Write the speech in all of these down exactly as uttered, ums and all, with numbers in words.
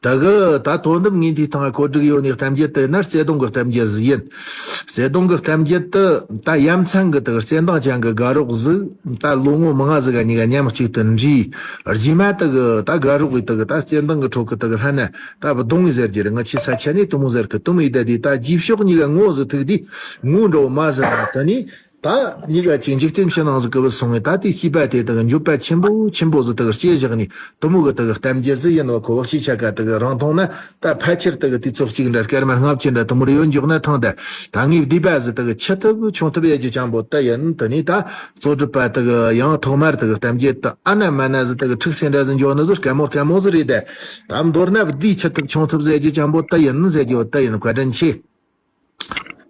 ད་གི་ད་དོ་འདུམ་ངེས་འདི་ཐང་གོ་སྒྲིག་ཡོད་ནི་གཏམ་རྒྱུད་དེ་ན་བརྩེ་དུང་གི་གཏམ་རྒྱུད་ཟིག་ཡིན། བརྩེ་དུང་གི་གཏམ་རྒྱུད་དེ་ད་ཡ་མཚན་གི་དེ་གི་བརྩེ་འདང་ཅན་གི་དགའ་རོགས་ཟིག་ད་ལོ་ངོ་མང་ཟིག་ག་གཉིས་ཀ་མཉམ་གཅིག་ཏུ་འདྲིས། རྗེས་མ་དེ་གི་ད་དགའ་རོགས་གི་དེ་གི་ད་བརྩེ་འདང་གི་ཁྲོད་གི་དེ་གི་ལྷན་ན་ད་བུ་གདུང་ངི་ཟེར་རྒྱུ་རེད། ང་ཆི་ས་ཆ་ནས་དུ་མོ་ཟེར་གི་དུ་མོ་ཡི་ད་དེ་ད་རྗེས་ཕྱོགས་གཉིས་ཀ་ངོ་ཟིག་ཐུག་དུས་ངོ་འགྲོ་མ་ཟེར་ན་དེ་ནི། ད་གཉིས་ཀ་ཅིག་འཇིག་རྟེན་ཕྱི་ནང་ཟིག་གི་བུད་སོང་ངས། ད་དེའི་སྐྱེས་པ་དེ་དག་འགྱོད་པ་ཆེན་པོ་ཆེན་པོ་ཟིག་དག་སྐྱེས་བཞག་ནས་དུ་མོ་གི་དག་གཏམ་རྒྱུད་ཟིག་ཡིན་ནོ། ཁོ་བག་ཆེ་ཆ་ག་དག་རང་མཐོང་ན་ད་ཕལ་ཆེར་དག་དུས་ཚོད་གཅིག་འདྲ་སྐར་མ་ལྔ་བཅུ་འདྲ་དུ་མོར་ཡོད་འཇོག་ན་ཐང་། ད་ད་ངའི་བསྡུས་པ་ཟིག་དག་ཆེ་ཐུབ་ཆུང་ཐུབ་ཡ་རྒྱུ་ཅང་པོ་ད་ཡིན། དེ་ནས་ད་གཙོ་སྒྲུབ་པ་དག་ཡང་ཐོག་མར་དག་གཏམ་རྒྱུད་ད་ཨ་ན་མ་ན་ཟིག་དག་ཁྲིག་སེ་འདྲ་ཟིག་འཇོག་ནི་ཟིག་དཀའ་མོ་དཀའ་མོ་ཟིག་རེད། ད་ད་མདོར་ན་བསྡུས་ཆེ་ཐུབ་ཆུང་ཐུབ་ཟིག་ཡ་རྒྱུ་ཅང་པོ་ད་ཡིན་ཟེར་རྒྱུ་ད་ཡིན། བཀའ་དྲིན་ཆེ།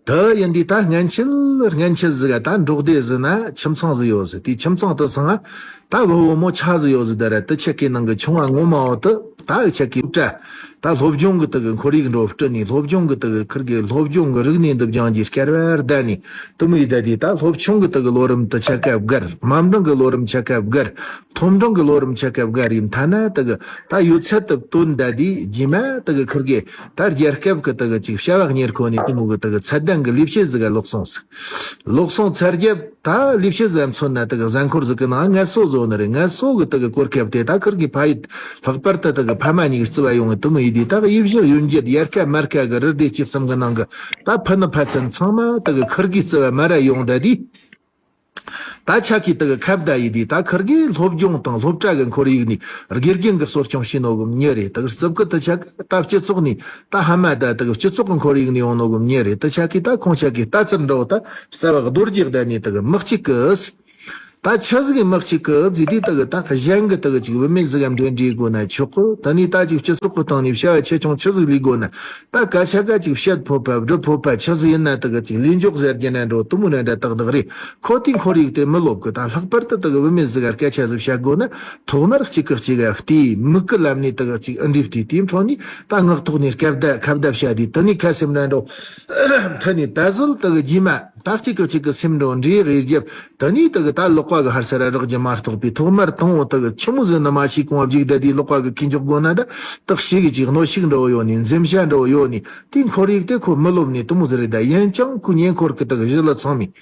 དེ་ཡིན་དུས་ད་སྔན་ཆད་སྔན་ཆད་ཟིག་ག་ད་འབྲོག་སྡེ་ཟིག་ན་ཁྱིམ་ཚང་ཟིག་ཡོད་ཟིག་དེའི་ཁྱིམ་ཚང་དེ་སང་ད་བུ་བུ་མོ་ཆ་ཟིག་ཡོད་ཟིག་དེ་ར་དེ་ཆ་གི་ནང་གི་ཆུང་བ་ངོ་མ་བོ་དེ་ད་ཆ་གི་སྤྲ་ད་སློབ་སྦྱོང་གི་དེ་གི་ཁོར་ཡུག་འགྲོ་སྤྲི་ནས་སློབ་སྦྱོང་གི་དེ་གི་ཁིར་གི་སློབ་སྦྱོང་གི་རིག་གནས་འདི་སྦྱང་རྒྱུའི་སྐལ་བ་བརྡལ་ནས་དུ་མོ་ཡི་ད་དུས་ད་སློབ་ཆུང་གི་དེ་གི་ལོ་རིམ་དེ་ཆ་ག་བརྒལ། མ་འབྲིང་གི་ལོ་རིམ་ཆ་ག་བརྒལ། མཐོ་འབྲིང་གི་ལོ་རིམ་ཆ་ག་བརྒལ་རིམ་ཐ་ན་དེ་གི་ད་ཡོད་ཚད་དུ་བཏོན་ད་དུས་རྗེས་མ་དེ་གི་ཁིར་གི་ད་རྒྱལ་ཁབ་ཀྱི་དག་ཅིག་བྱ་བ་གཉེར་ཁོ་ནས་དེ་མོ་གི་དག་ཚད་ལྡན་གྱི་ལས་བྱེད་ཟིག་ག་ལོག་སོང་ཟིག་ལོག་སོང་ཚར་རྒྱབ་ད་ལས་བྱེད་ཟིག་མཚོན་ན་དག་གཟའ་འཁོར་ཟིག་གི་ནང་ངལ་གསོ་བཟོ་ནི་རེད། ངལ་གསོ་གི་དག་གོ་སྐབས་དེ་ད་ཁིར་གི་ཕ་ཡུལ་ལྷག་པར་དུ་དག་ཕ་མ་གཉིས་ཀྱི་རྩི་བ་ཡོང་ངི་དེ་མོ་ཡི་དུས་ད་གི་ཡིབ་བཞག་ཡོན་རྒྱད་ཡར་ཁ་མར་ཁ་གི་རི་སྡེ་གཅིག་གསུམ་གི་ནང་གི་ད་ཕུ་ནུ་ཕ་ཚན་ཚང་མ་དག་གི་ཁིར་གི་རྩི་བ་མ་ར་ཡོང་ད་དུས། ད་ཆ་གི་དག་ཁ་བརྡ་ཡི་དུས་ད་ཁིར་གི་སློབ་སྦྱོང་དང་སློབ་གྲྭ་གི་ཁོར་ཡུག་ནས་དགེ་རྒན་གི་གསོ་སྐྱོང་བྱས་ནོ་གི་མྱི་རེད། དག་རྩིབ་ཀི་དུ་ཆ་གི་ད་སྤྱི་ཚོགས་ནས་ད་ཕ་མ་ད་དག་སྤྱི་ཚོགས་གི་ཁོར་ཡུག་ནས་ཡོང་ནོ་གི་མྱི་རེད། དུ་ཆ་གི་ད་ཁོང་ཆ་གི་ལྟ་ཚུལ་འདྲ་བོ་ད་རྩ་བ་རྡོ་རྗེ་བསྡད་ནས་དག་མི་གཅིག་གི་ད་ཆི་ཟིག་གི་མི་གཅིག་གི་བཟི་དུས་དག་ད་གཞན་གི་དག་ཅིག་བུད་མེད་ཟིག་ག་འབྲེལ་འདྲིས་དགོས་ན་ཆོག་གི། ད་ནི་ད་ཅིག་སྤྱི་ཚོགས་གི་སྟེང་ནས་བྱ་བ་ཆེ་ཆུང་ཆི་ཟིག་ལས་དགོས་ན། ད་སྐད་ཆ་ག་ཅིག་བཤད་ཕོད་པ་སྒྲུབ་ཕོད་པ་ཆི་ཟིག་ཡིན་ན་དག་གི་ཅིག་ལས་འཇོག་ཟེར་རྒྱུ་ན་འགྲོ་དུ་མོ་ན་འདྲ་ཏག་ཏག་རེད། ཁོ་དེའི་ཁོར་ཡུག་དེ་མི་ལོབ་གི། ད་ལྷག་པར་དུ་དག་གི་བུད་མེད་ཟིག་ག་སྐད་ཆ་ཟིག་བཤད་དགོས་ན་ཐོག་མར་གཅིག་གི་གཅིག་ག་བལྟས། མིག་གི་ལམ་ནས་དག་གི་ཅིག་ཨ་འདྲི་བལྟས། དེའི་འཕྲོ་ནས་ད་ངག་ཐོག་ནས་སྐད་བརྡ་ཁ་བརྡ་བཤད་དུས་དེ་ནས་ཁ་སེམས་ན་འགྲོ་མཐུན་ནས་ད་གཟོད་དག་གི་རྗེས་མ་ད་གཅིག་གི་གཅིག་གི་སེམས་འགྲོ་འདྲིས་གི་རྒྱབ། ད་ནི་དག་ད་ལོག་པ་གི་ཧར་སར་རག་རྒྱུ་མ་གཏོགས་པའི་ཐོག་མར་དང་བོ་དག་ཆི་མོ་ཟིག་ནི་མ་ཤེས་གོང་བ་བརྒྱུགས་བསྡད་དེ་ལོག་པ་གི་ཁེ་འཇོག་དགོས་ན་ད་དག་ཤེས་གི་ཅིག་གནོན་ཤུགས་འདྲ་བོ་ཡོད་ནི་འཛེམ་བྱ་འདྲ་བོ་ཡོད་ནི་དེའི་ཁོར་ཡུག་དེ་ཁོ་མི་ལོབ་ནི་དུ་མོ་ཟིག་རེད། ད་ཡིན་ཀྱང་ཁོ་ཉེ་འཁོར་གི་དག་གཞི་ལ་ཚང་མི་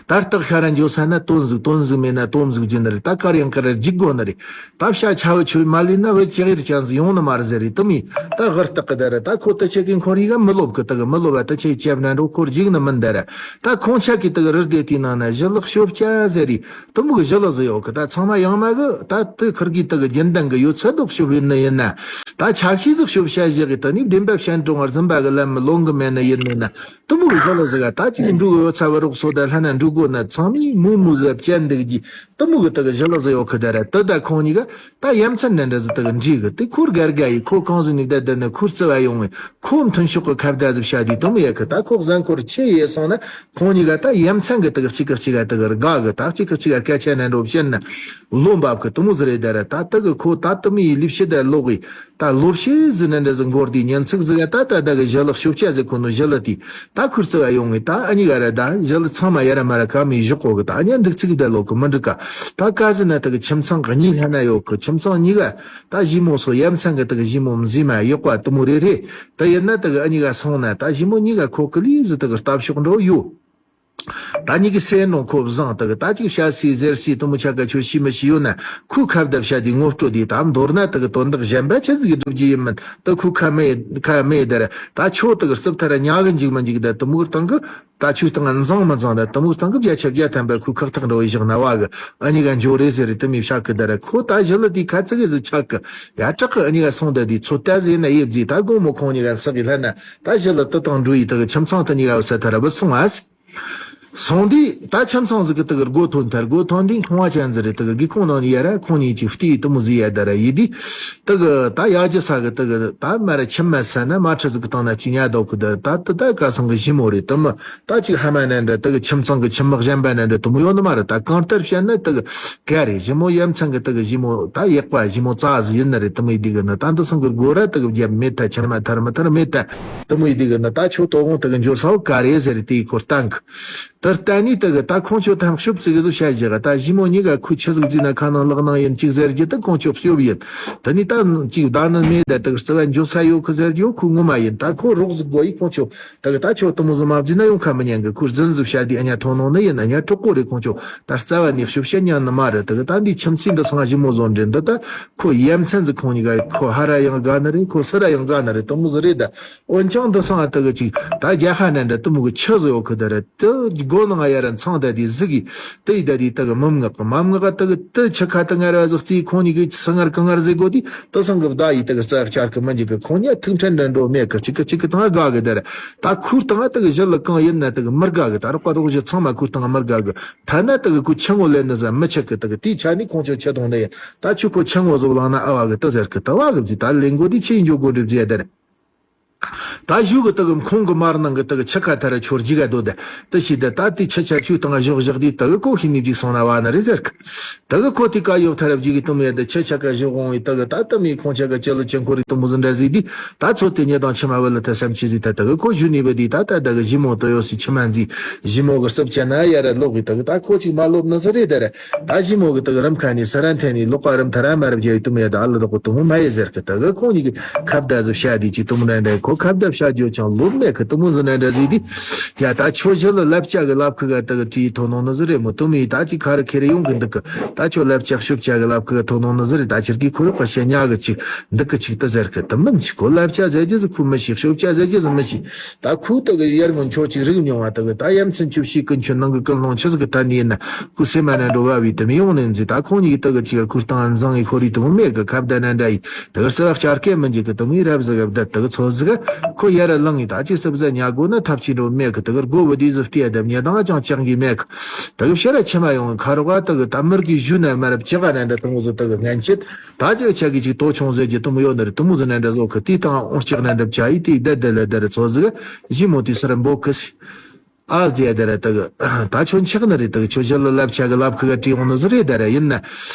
ད་སྟག་ཤ་ར་འགྱོ་ས་ན་དོན་ཟིག་དོན་ཟིག་མེད་ན་དོན་ཟིག་རྒྱུ་ནི་རེད། ད་གར་ཡང་གར་ར་འཇིག་དགོས་ནི་རེད། ད་བྱ་ཆ་བུ་ཆོས་མ་ལས་ན་བུ་ཅི་ཡིར་ཅན་ཟིག་ཡོང་ནི་མ་རེད་ཟེར་རེད། དུ་མི་ད་ཧུར་སྟག་གི་ད་ར་ད་ཁོ་དུ་ཆེ་གི་འཁོར་ཡིག་ག་མི་ལོབ་གི་དག་མི་ལོབ་བ་དུ་ཆེ་ཅེབ་ན་འགྲོ་ཁོར་འཇིག་ནི་མིན་ད་ར། ད་ཁོང་ཆ་གི་དག་རི་སྡེ་དེའི་ནང་ན་ཞི་ལག་ཤོབ་ཅ་ཟེར་རེད། དུ་མི་གི་ཞི་ལག་ཟིག་ཡོད་གི། ད་ཚང་མ་ཡང་མ་གི་ད་དུ་ཁུར་གི་དག་རྒྱུན་ལྡན་གི་ཡོད་ཚད་དོག་ཤོབ་ཡིན་ནི་ཡིན་ན། ད་ཆ་ཤས་ཟིག་ཤོབ་ཤ་བཞག་གི་ད་ནི་བདེན་པ་བཤད་འགྲོ་བར་འཛིན་པ་གི་ལམ་མི་ལོང་གི་མེད་ནི་ཡིན་ནི་ན། དུ་མི་གི་ཞི་ལག་ཟིག་ག་ད་ཅིག་འགྲོ་གི་ཡོད་ཚ་བ་རོགས་སོ་ད་ལྷ་ན་འགྲོ་དགོས་ན་ཚང་མས་མུ་མུ་ཟབ་ཅན་འདུག་གི། དུ་མི་གི་དག་ཞི་ལག་ཟིག་ཡོད་གི་ད་ར། དུ་ད་ཁོང་གཉིས་ཀ་ད་ཡ་མཚན་འདྲ་འདྲ་ཟིག་དག་འདྲིས་གི། དེ་ཁོ་དགའ་དགའ་ཡི། ཁོ་གང་ཟིག་ནས་བསྡད་བསྡད་ན་ཁོ་རྩི་བ་ཡོང་ངི། ཁོ་མཐུན་ཕྱོགས་གི་ཁ་བརྡ་ཟིག་བྱ་དུས་དུ་མི་ཡ་གི་ད་ཁོ་གཟན་འཁོར་ཆེ་ཡེ་སོང་ན་ཁོང་གཉིས་ཀ་ད་ཡ་མཚན་གི་དག་གཅིག་གི་གཅིག་ག་དག་དགའ་གི། ད་གཅིག་གི་གཅིག་ག་སྐད་ཆ་འདྲ་འདྲ་བཤད་ན་བློ་འབབ་གི། དུ་མོ་ཟིག་རེད་ད་ར། ད་དག་གི་ཁོ་ད་དུ་མི་ཡི་ལས་བྱེད་ད་ལོག་གི། ད་ལོ་ཤས་ཟིག་ནི་འདྲ་ཟིག་འགོར་དུས་ཉིན་ཚིག་ཟིག་ག་ད་ད་ད་གི་ཞི་ལག་ཤོབ་ཅ་ཟིག་ཁོ་ནོ་ཞི་ལག་དེ་ད་ཁུར་རྩི་བ་ཡོང་ངི། ད་ཨ་ནི་ག་ར་ད་ཞི་ལག་ཚང་མ་ཡ་ར་མ་ར་ཀ་མི་བཞག་གོ་གི། ད་ཨ་ནི་འདུག་ཚིག་ད་ལོ་གི་མི་འགྲིག་ག། ད་ཀ་ཟི་ན་ད་གི་ཁྱིམ་ཚང་གི་གཉིས་ལྷན་ན་ཡོད་གི། ཁྱིམ་ཚང་གཉིས་ག་ད་ཞི་མོ་སོ་ཡ་མཚན་གི་ད་གི་ཞི་མོ་མཛེས་མ་ཡག་པ་དུ་མོ་རེ་རེ། ད་ཡིན་ན་ད་གི་ཨ་ནི་ག་སོང་ན་ད་ཞི་མོ་གཉིས་ག་ཁོ་གི་ལི་ཟི་ད་གི་ལྟ་ཕྱོགས་འགྲོ་ཡོད། ད་གཉིས་ཀྱི་སེམས་ནང་ཁོ་བཟང་དག་ད་ཅིག་བཤད་སྲིད་ཟེར་སྲིད་དུ་མོ་ཆ་ག་ཆོས་ཤི་མི་ཤི་ཡོད་ན་ཁོའི་ཁ་བརྡ་བཤད་དེ་ངོ་སྤྲོད་དེ་ད་མདོར་ན་དག་དོན་དག་གཞན་པ་ཆི་ཟིག་སྒྲུབ་རྒྱུ་ཡིན་མིན་ད་ཁོའི་ཁ་མེད་ཁ་མེད་དར། ད་ཆོས་དག་རྩིབ་ཐར་ཉག་གི་འཇིག་མི་འཇིག་ད་དུ་མོའི་སྟེང་གི་ད་ཆོས་སྟེང་འཛང་མི་འཛང་ད་དུ་མོའི་སྟེང་གི་བརྒྱ་ཆ་བརྒྱ་ཐམ་པ་ཁོའི་ཁག་ཐག་འགྲོ་བའི་བཞག་ན་བ་གི་ཨ་ནི་ག་འཇོ་རེ་ཟེར་རེ་དུ་མི་བཤད་གི་ད་ར། ཁོ་ད་ཞི་ལི་དེ་ཁ་ཚིག་གི་ཟི་ཆག་གི་ཡ་དྲག་གི་ཨ་ནི་ག་སོང་ད་དེ་ཚོ་ལྟ་ཟེར་ན་ཡེ་བརྫིས། ད་དགོང་མོ་ཁོང་གཉིས་ཀ་ས་གི་ལྷ་ན་ད་ཞི་ལི་དུ་དང་འགྲོ་ཡི་དག་ཁྱིམ་ཚང་དུ་གཉིས་ཀ་བ་ས་ཐར་བུད་སོང་ཨ། སོང་དུས་ད་ཁྱིམ་ཚང་ཟིག་གི་དེ་གི་སྒོ་ཐོན་ཐལ། སྒོ་ཐོན་དུས་ཁང་བ་ཅན་ཟིག་རེད། དེ་གི་སྒེའུ་ཁུང་ནང་ནས་ཡར་ར་ཁོང་གཉིས་ཀྱི་ལྟས་དུ་མོ་ཟིག་ཡར་ད་ར་ཡིན་དུས། དེ་གི་ད་ཡར་རྒྱུ་ས་གི་དེ་གི་ད་མ་ར་ཁྱིམ་མ་ས་ན་མ་ཁྲི་ཟིག་གི་སྟེང་ན་ཅིག་ཉལ་འདུག་གི། ད་ད་དེ་ད་ཁ་སང་གི་ཞི་མོ་རེད། དེ་མི་ད་ཅིག་ཕ་མ་ན་འདྲ་དེ་གི་ཁྱིམ་ཚང་གི་ཁྱིམ་མི་གཞན་པ་ན་འདྲ་དུ་མོ་ཡོད་ནི་མ་རེད། ད་གང་ལྟར་བཤད་ན་དེ་གི་ག་རེ་ཞི་མོ་ཡ་མཚན་གི་དེ་གི་ཞི་མོ་ད་ཡག་པ་ཞི་མོ་ཙག་ཟིག་ཡིན་ནི་རེད། དེ་མོ་ཡི་དེ་གི་ན་ད་འདི་སང་གི་སྒོ་ར་དེ་གི་བརྒྱབ་མེད། ད་ཁྱིམ་མ་ཐར་མི་ཐར་མེད། ད་དེ་མོ་ཡི་དེ་གི་ན་ད་ཁྱོད་དོ་དགོང་དེ་གི་འབྱོར་ས་བོ་ག་རེ་ཟེར་དེ་ཡི་ཁོ་བཏང་གི། དེར་བརྟེན་ནས་དེ་གི་ད་ཁོང་ཆོ་ཐམ་ཤུབ་ཙི་གི་ཟིག་བཤད་བཞག་ད་ཞི་མོ་གཉིས་ཀ་ཁོའི་ཆི་ཟིག་བརྫིས་ན་ཁ་ནང་ལག་ནང་ཡིན་གཅིག་ཟེར་རྒྱུ་དེ་ཁོང་ཆོ་ཤུབ་ཡིན། དེ་ནས་ད་གཅིག་བདག་ནི་མེད་ད་དེ་གི་རྩི་བ་འཇོག་ས་ཡོད་གི་ཟེར་རྒྱུ་ཁོའི་ངོ་མ་ཡིན། ད་ཁོ་རོགས་ཟིག་དགོས་ཡིན། ཁོང་ཆོ་དེ་གི་ད་ཆོ་དེ་མོ་ཟིག་མ་བརྫིས་ན་ཡོང་ཁ་མི་ཉན་གི། ཁོའི་རྫུན་ཟིག་བཤད་དུས་ཨ་ཉ་ཐོན་ནོ་ནི་ཡིན། ཨ་ཉ་གྲོགས་པོ་རེད། ཁོང་ཆོ་ད་རྩ་བ་ནས་ཤུབ་བཤད་ཉན་ནི་མ་རེད། དེ་གི་ད་འདི་ཁྱིམ་མཚེས་འདི་སང་ཞི་མོ་བཟོ་འདྲེ་འདི་ད་ཁོ་ཡ་མཚན་ཟིག་ཁོང་གཉིས་ཀ་ཁོ་ཧ་ར་ཡང་དགའ་ནི་རེད། ཁོ་སུ་ར་ཡང་དགའ་ནི་རེད། དེ་མོ་ཟིག་རེད་ད། འོན་ཀྱང་འདི་སང་ཨ་དེ་གི་ཅིག་ད་རྒྱལ་ཁ་ནན་འདྲ་དེ་མོ་གི་ཆི་ཟིག་ཡོད་གི་དེ་རེད། དེ་སྒོ་ནང་ཡ་ར་འཚང་ད་དེ་ཟིག་གི་དེ་ཡི་ད་དེ་དེ་གི་མུམ་ངག་གི་མམ་ངག་ག་དེ་གི་དེ་ཆི་ཁ་དེ་ངར་བ་ཟིག་རྩིས། ཁོང་གཉིས་གི་སུ་ངར་གི་ངར་ཟེ་གོ་དེ་དེ་སང་གི་བདག་ཡི་དེ་གི་རྩ་བཅར་གི་མི་འཇིག་གི། ཁོང་གཉིས་ཐུག་ཕྲན་འདྲ་འགྲོ་མེད་གི། གཅིག་གི་གཅིག་གི་སྟེང་དགའ་གི་དེ་རེད། ད་ཁོའི་སྟེང་དེ་གི་ཞི་ལི་གང་ཡིན་ན་དེ་གི་མི་དགའ་གི། ད་རོགས་པ་རོགས་གཞི་ཚང་མ་ཁོའི་སྟེང་མི་དགའ་གི། ཐ་ན་དེ་གི་ཁོའི་ཆི་ངོ་ལེན་ནི་ཟ་མི་ཆགས་གི། དེ་གི་དེའི་ཆ་ནས་ཁོང་ཆོ་ཆི་གཏོང་ནི་ཡིན། ད་ཁྱོད་ཁོ་ཆི་ངོ་ཟིག་བླངས་ན་ཨ་བ་གི་དེ་ཟེར་གི། དེ་བ་གི་བརྫིས། ད་ལེན་གོ་དེ་ཆི་ཡིན་འཇོག་གོ་འདྲི་བརྫིས་ཡ་དེ་རེད། ད་གཞུག་གི་དེ་གི་ཁོང་གི་མར་ནང་གི་དེ་གི་ཆི་ཁ་ཐ་ར་ཆོར་རྒྱུ་ག་དོ་དེ་དེ་ཤི་དེ་ད་དེ་ཆི་ཆ་ཆུ་དང་བཞོག་བཞག་དེ་དེ་གི་ཁོ་ཤི་ནི་བརྒྱུགས་སོང་ན་བ་ནི་རེད་ཟེར་གི། དེ་གི་ཁོ་དེ་ཀ་ཡོབ་ཐ་ར་བརྒྱུགས་གི་དུམ་ཡ་དེ་ཆི་ཆ་ཀ་བཞོག་འོང་ཡི་དེ་གི་ད་དེ་མི་ཁོང་ཆ་ཀ་ཅི་ལ་ཅན་ཁོ་རི་དུམ་བུ་ཟིན་འདྲ་ཟིག་དེ་ད་ཚོ་དེ་ཉི་དང་ཆི་མ་བུ་ལ་ཐ་སམ་ཆི་ཟིག་ད་དེ་གི་ཁོ་གཞུ་ནི་བ་དེ་ད་ད་དེ་གི་ཞི་མོ་དེ་ཡོ་སི་ཆི་མ་འཛི་ཞི་མོ་གི་སྲབ་ཆ་ན་ཡ་ར་ལོག་གི་དེ་གི་ད་ཁོ་ཅིག་མ་ལོབ་ནི་ཟི་རེད་དེ་ར། ད་ཞི་མོ་གི་དེ་གི་རམ་ཁ་ནས་ས་ར་འཐེན་ནས་ལོག་པ་རམ་ཐ་ར་མ་རབ་རྒྱ་ཡི་དུ་མོ་ཡ་ད་ཨ་ལ་དོག་གི་དུ་མོ་མ་ཡི་ཟེར་གི། དེ་གི་ཁོང་གཉིས་གི་ཁ་བརྡ་ཟི་བཤད་དེ་ཅིག་དུ་མོ་འདྲ་འདྲ་ཁོ་ཁ་བརྡ་བཤད་རྒྱུ་ཅང་ལོབ་མེད་གི། དུ་མོ་ཟི་འདྲ་འདྲ་ཟིག་དེ་ཡ་ད་ཆོ་ཞི་ལ་ལབ་ཅག་གི་ལབ་ཁི་ག་དེ་གི་བྲིས་ཐོ་ནོ་ནི་ཟི་རེད་མོ། དུ་མོ་ཡི་ད་ཅིག་ཁ་རི་ཁེ་རི་ཡོང་གི་འདུག་གི། ད་ཆོ་ལབ་ཅག་ཤུབ་ཅག་གི་ལབ་ཁི་ག་ཐོ་ནོ་ནི་ཟི་རེད། ད་ཆི་གི་ཁོ་ཡོག་པ་ཤེ་ཉག་གི་ཅིག་འདུག་གི་ཅིག་དེ་ཟེར་གི། དུ་མིན་ཅིག་ཁོ་ལབ་ཅག་ཟེར་རྒྱུ་ཟི་ཁོ་མི་ཤེས། ཤུབ་ཅག་ཟེར་རྒྱུ་ཟི་མི་ཤེས། ད་ཁོ་དེ་གི་ཡར་སྔོན་ཆོ་ཅིག་རིག་མྱོང་བ་དེ་གི་ད་ཡ་མཚན་ཆུ་ཤི་ཀུན་ཆོ་ནང་གི་ཀུན་སློང་ཆི་ཟིག་གི་ཐད་ནས་ཡིན་ན་ཁོ་སེམས་མ་ན་འགྲོ་བ་བའི་དུ་མི་ཡོང་ནས་འཛི། ད་ཁོང་གཉིས་དེ་གི་ཅིག་ཁུར་སྟངས་འཛིང་ངི་ཁོ་རི་དུ་མོ་མེད་གི། ཁ་བརྡ་ན་འདྲ་ཡི་དེ་གི་སི་བ་བསྐྱར་སྐད་མི་འཇིག་གི། དུ་མོའི་རབ་ཟི་གི་བརྡ་དེ་གི་ཚོ་ཟི་གི་ཁོ་ཡར་ལངས་ངི་ད་ཅིག་སི་བཟའ་ཉ་དགོ་ན་ཐབས་ཆེ་འགྲོ་མེད་གི། དེ་གི་སྒོ་བུ་དུས་ཟི་བལྟས་དེ་མྱི་དང་ཅང་ཅང་གི་མེད་གི། དེ་གི་ཕྱིར་ར་ཆི་མ་ཡོང་གི། ཁ་རོག་ག་དེ་གི་ད་མིར་གི་ཞུ་ན་མ་རབ་ཅི་ག་ན་འདྲ་དུ་མོ་ཟི་དེ་གི་ངན་ཆེད། ད་ཅིག་ཆ་གི་ཅིག་ལྟོ་ཆུང་ཟེར་གྱི་དུ་མོ་ཡོད་ནི་རེད། དུ་མོ་ཟི་ནན་འདྲ་བཟོ་གི་དེའི་སྟེང་འོང་ལྕགས་ནན་འདྲ་བྱ་ཡི་དེའི་བསྡད་བསྡད་ལ་བསྡད་རེད། ཚོ་ཟི་གི་ཞི་མོ་དེའི་སི་ར་འབོ་གི་སི་ཨ་བརྫིས་ཡ་བསྡད་རེད། དེ་གི་ད་ཆོ་འཆག་ནི་རེད། དེ་གི་ཆོ་ཞི་ལ་ལབ་ཆ་གི་ལབ་ཁི་ག་བྲིས་འོང་ནི་ཟི་རེད་བསྡད་རེད། ཡིན་ན་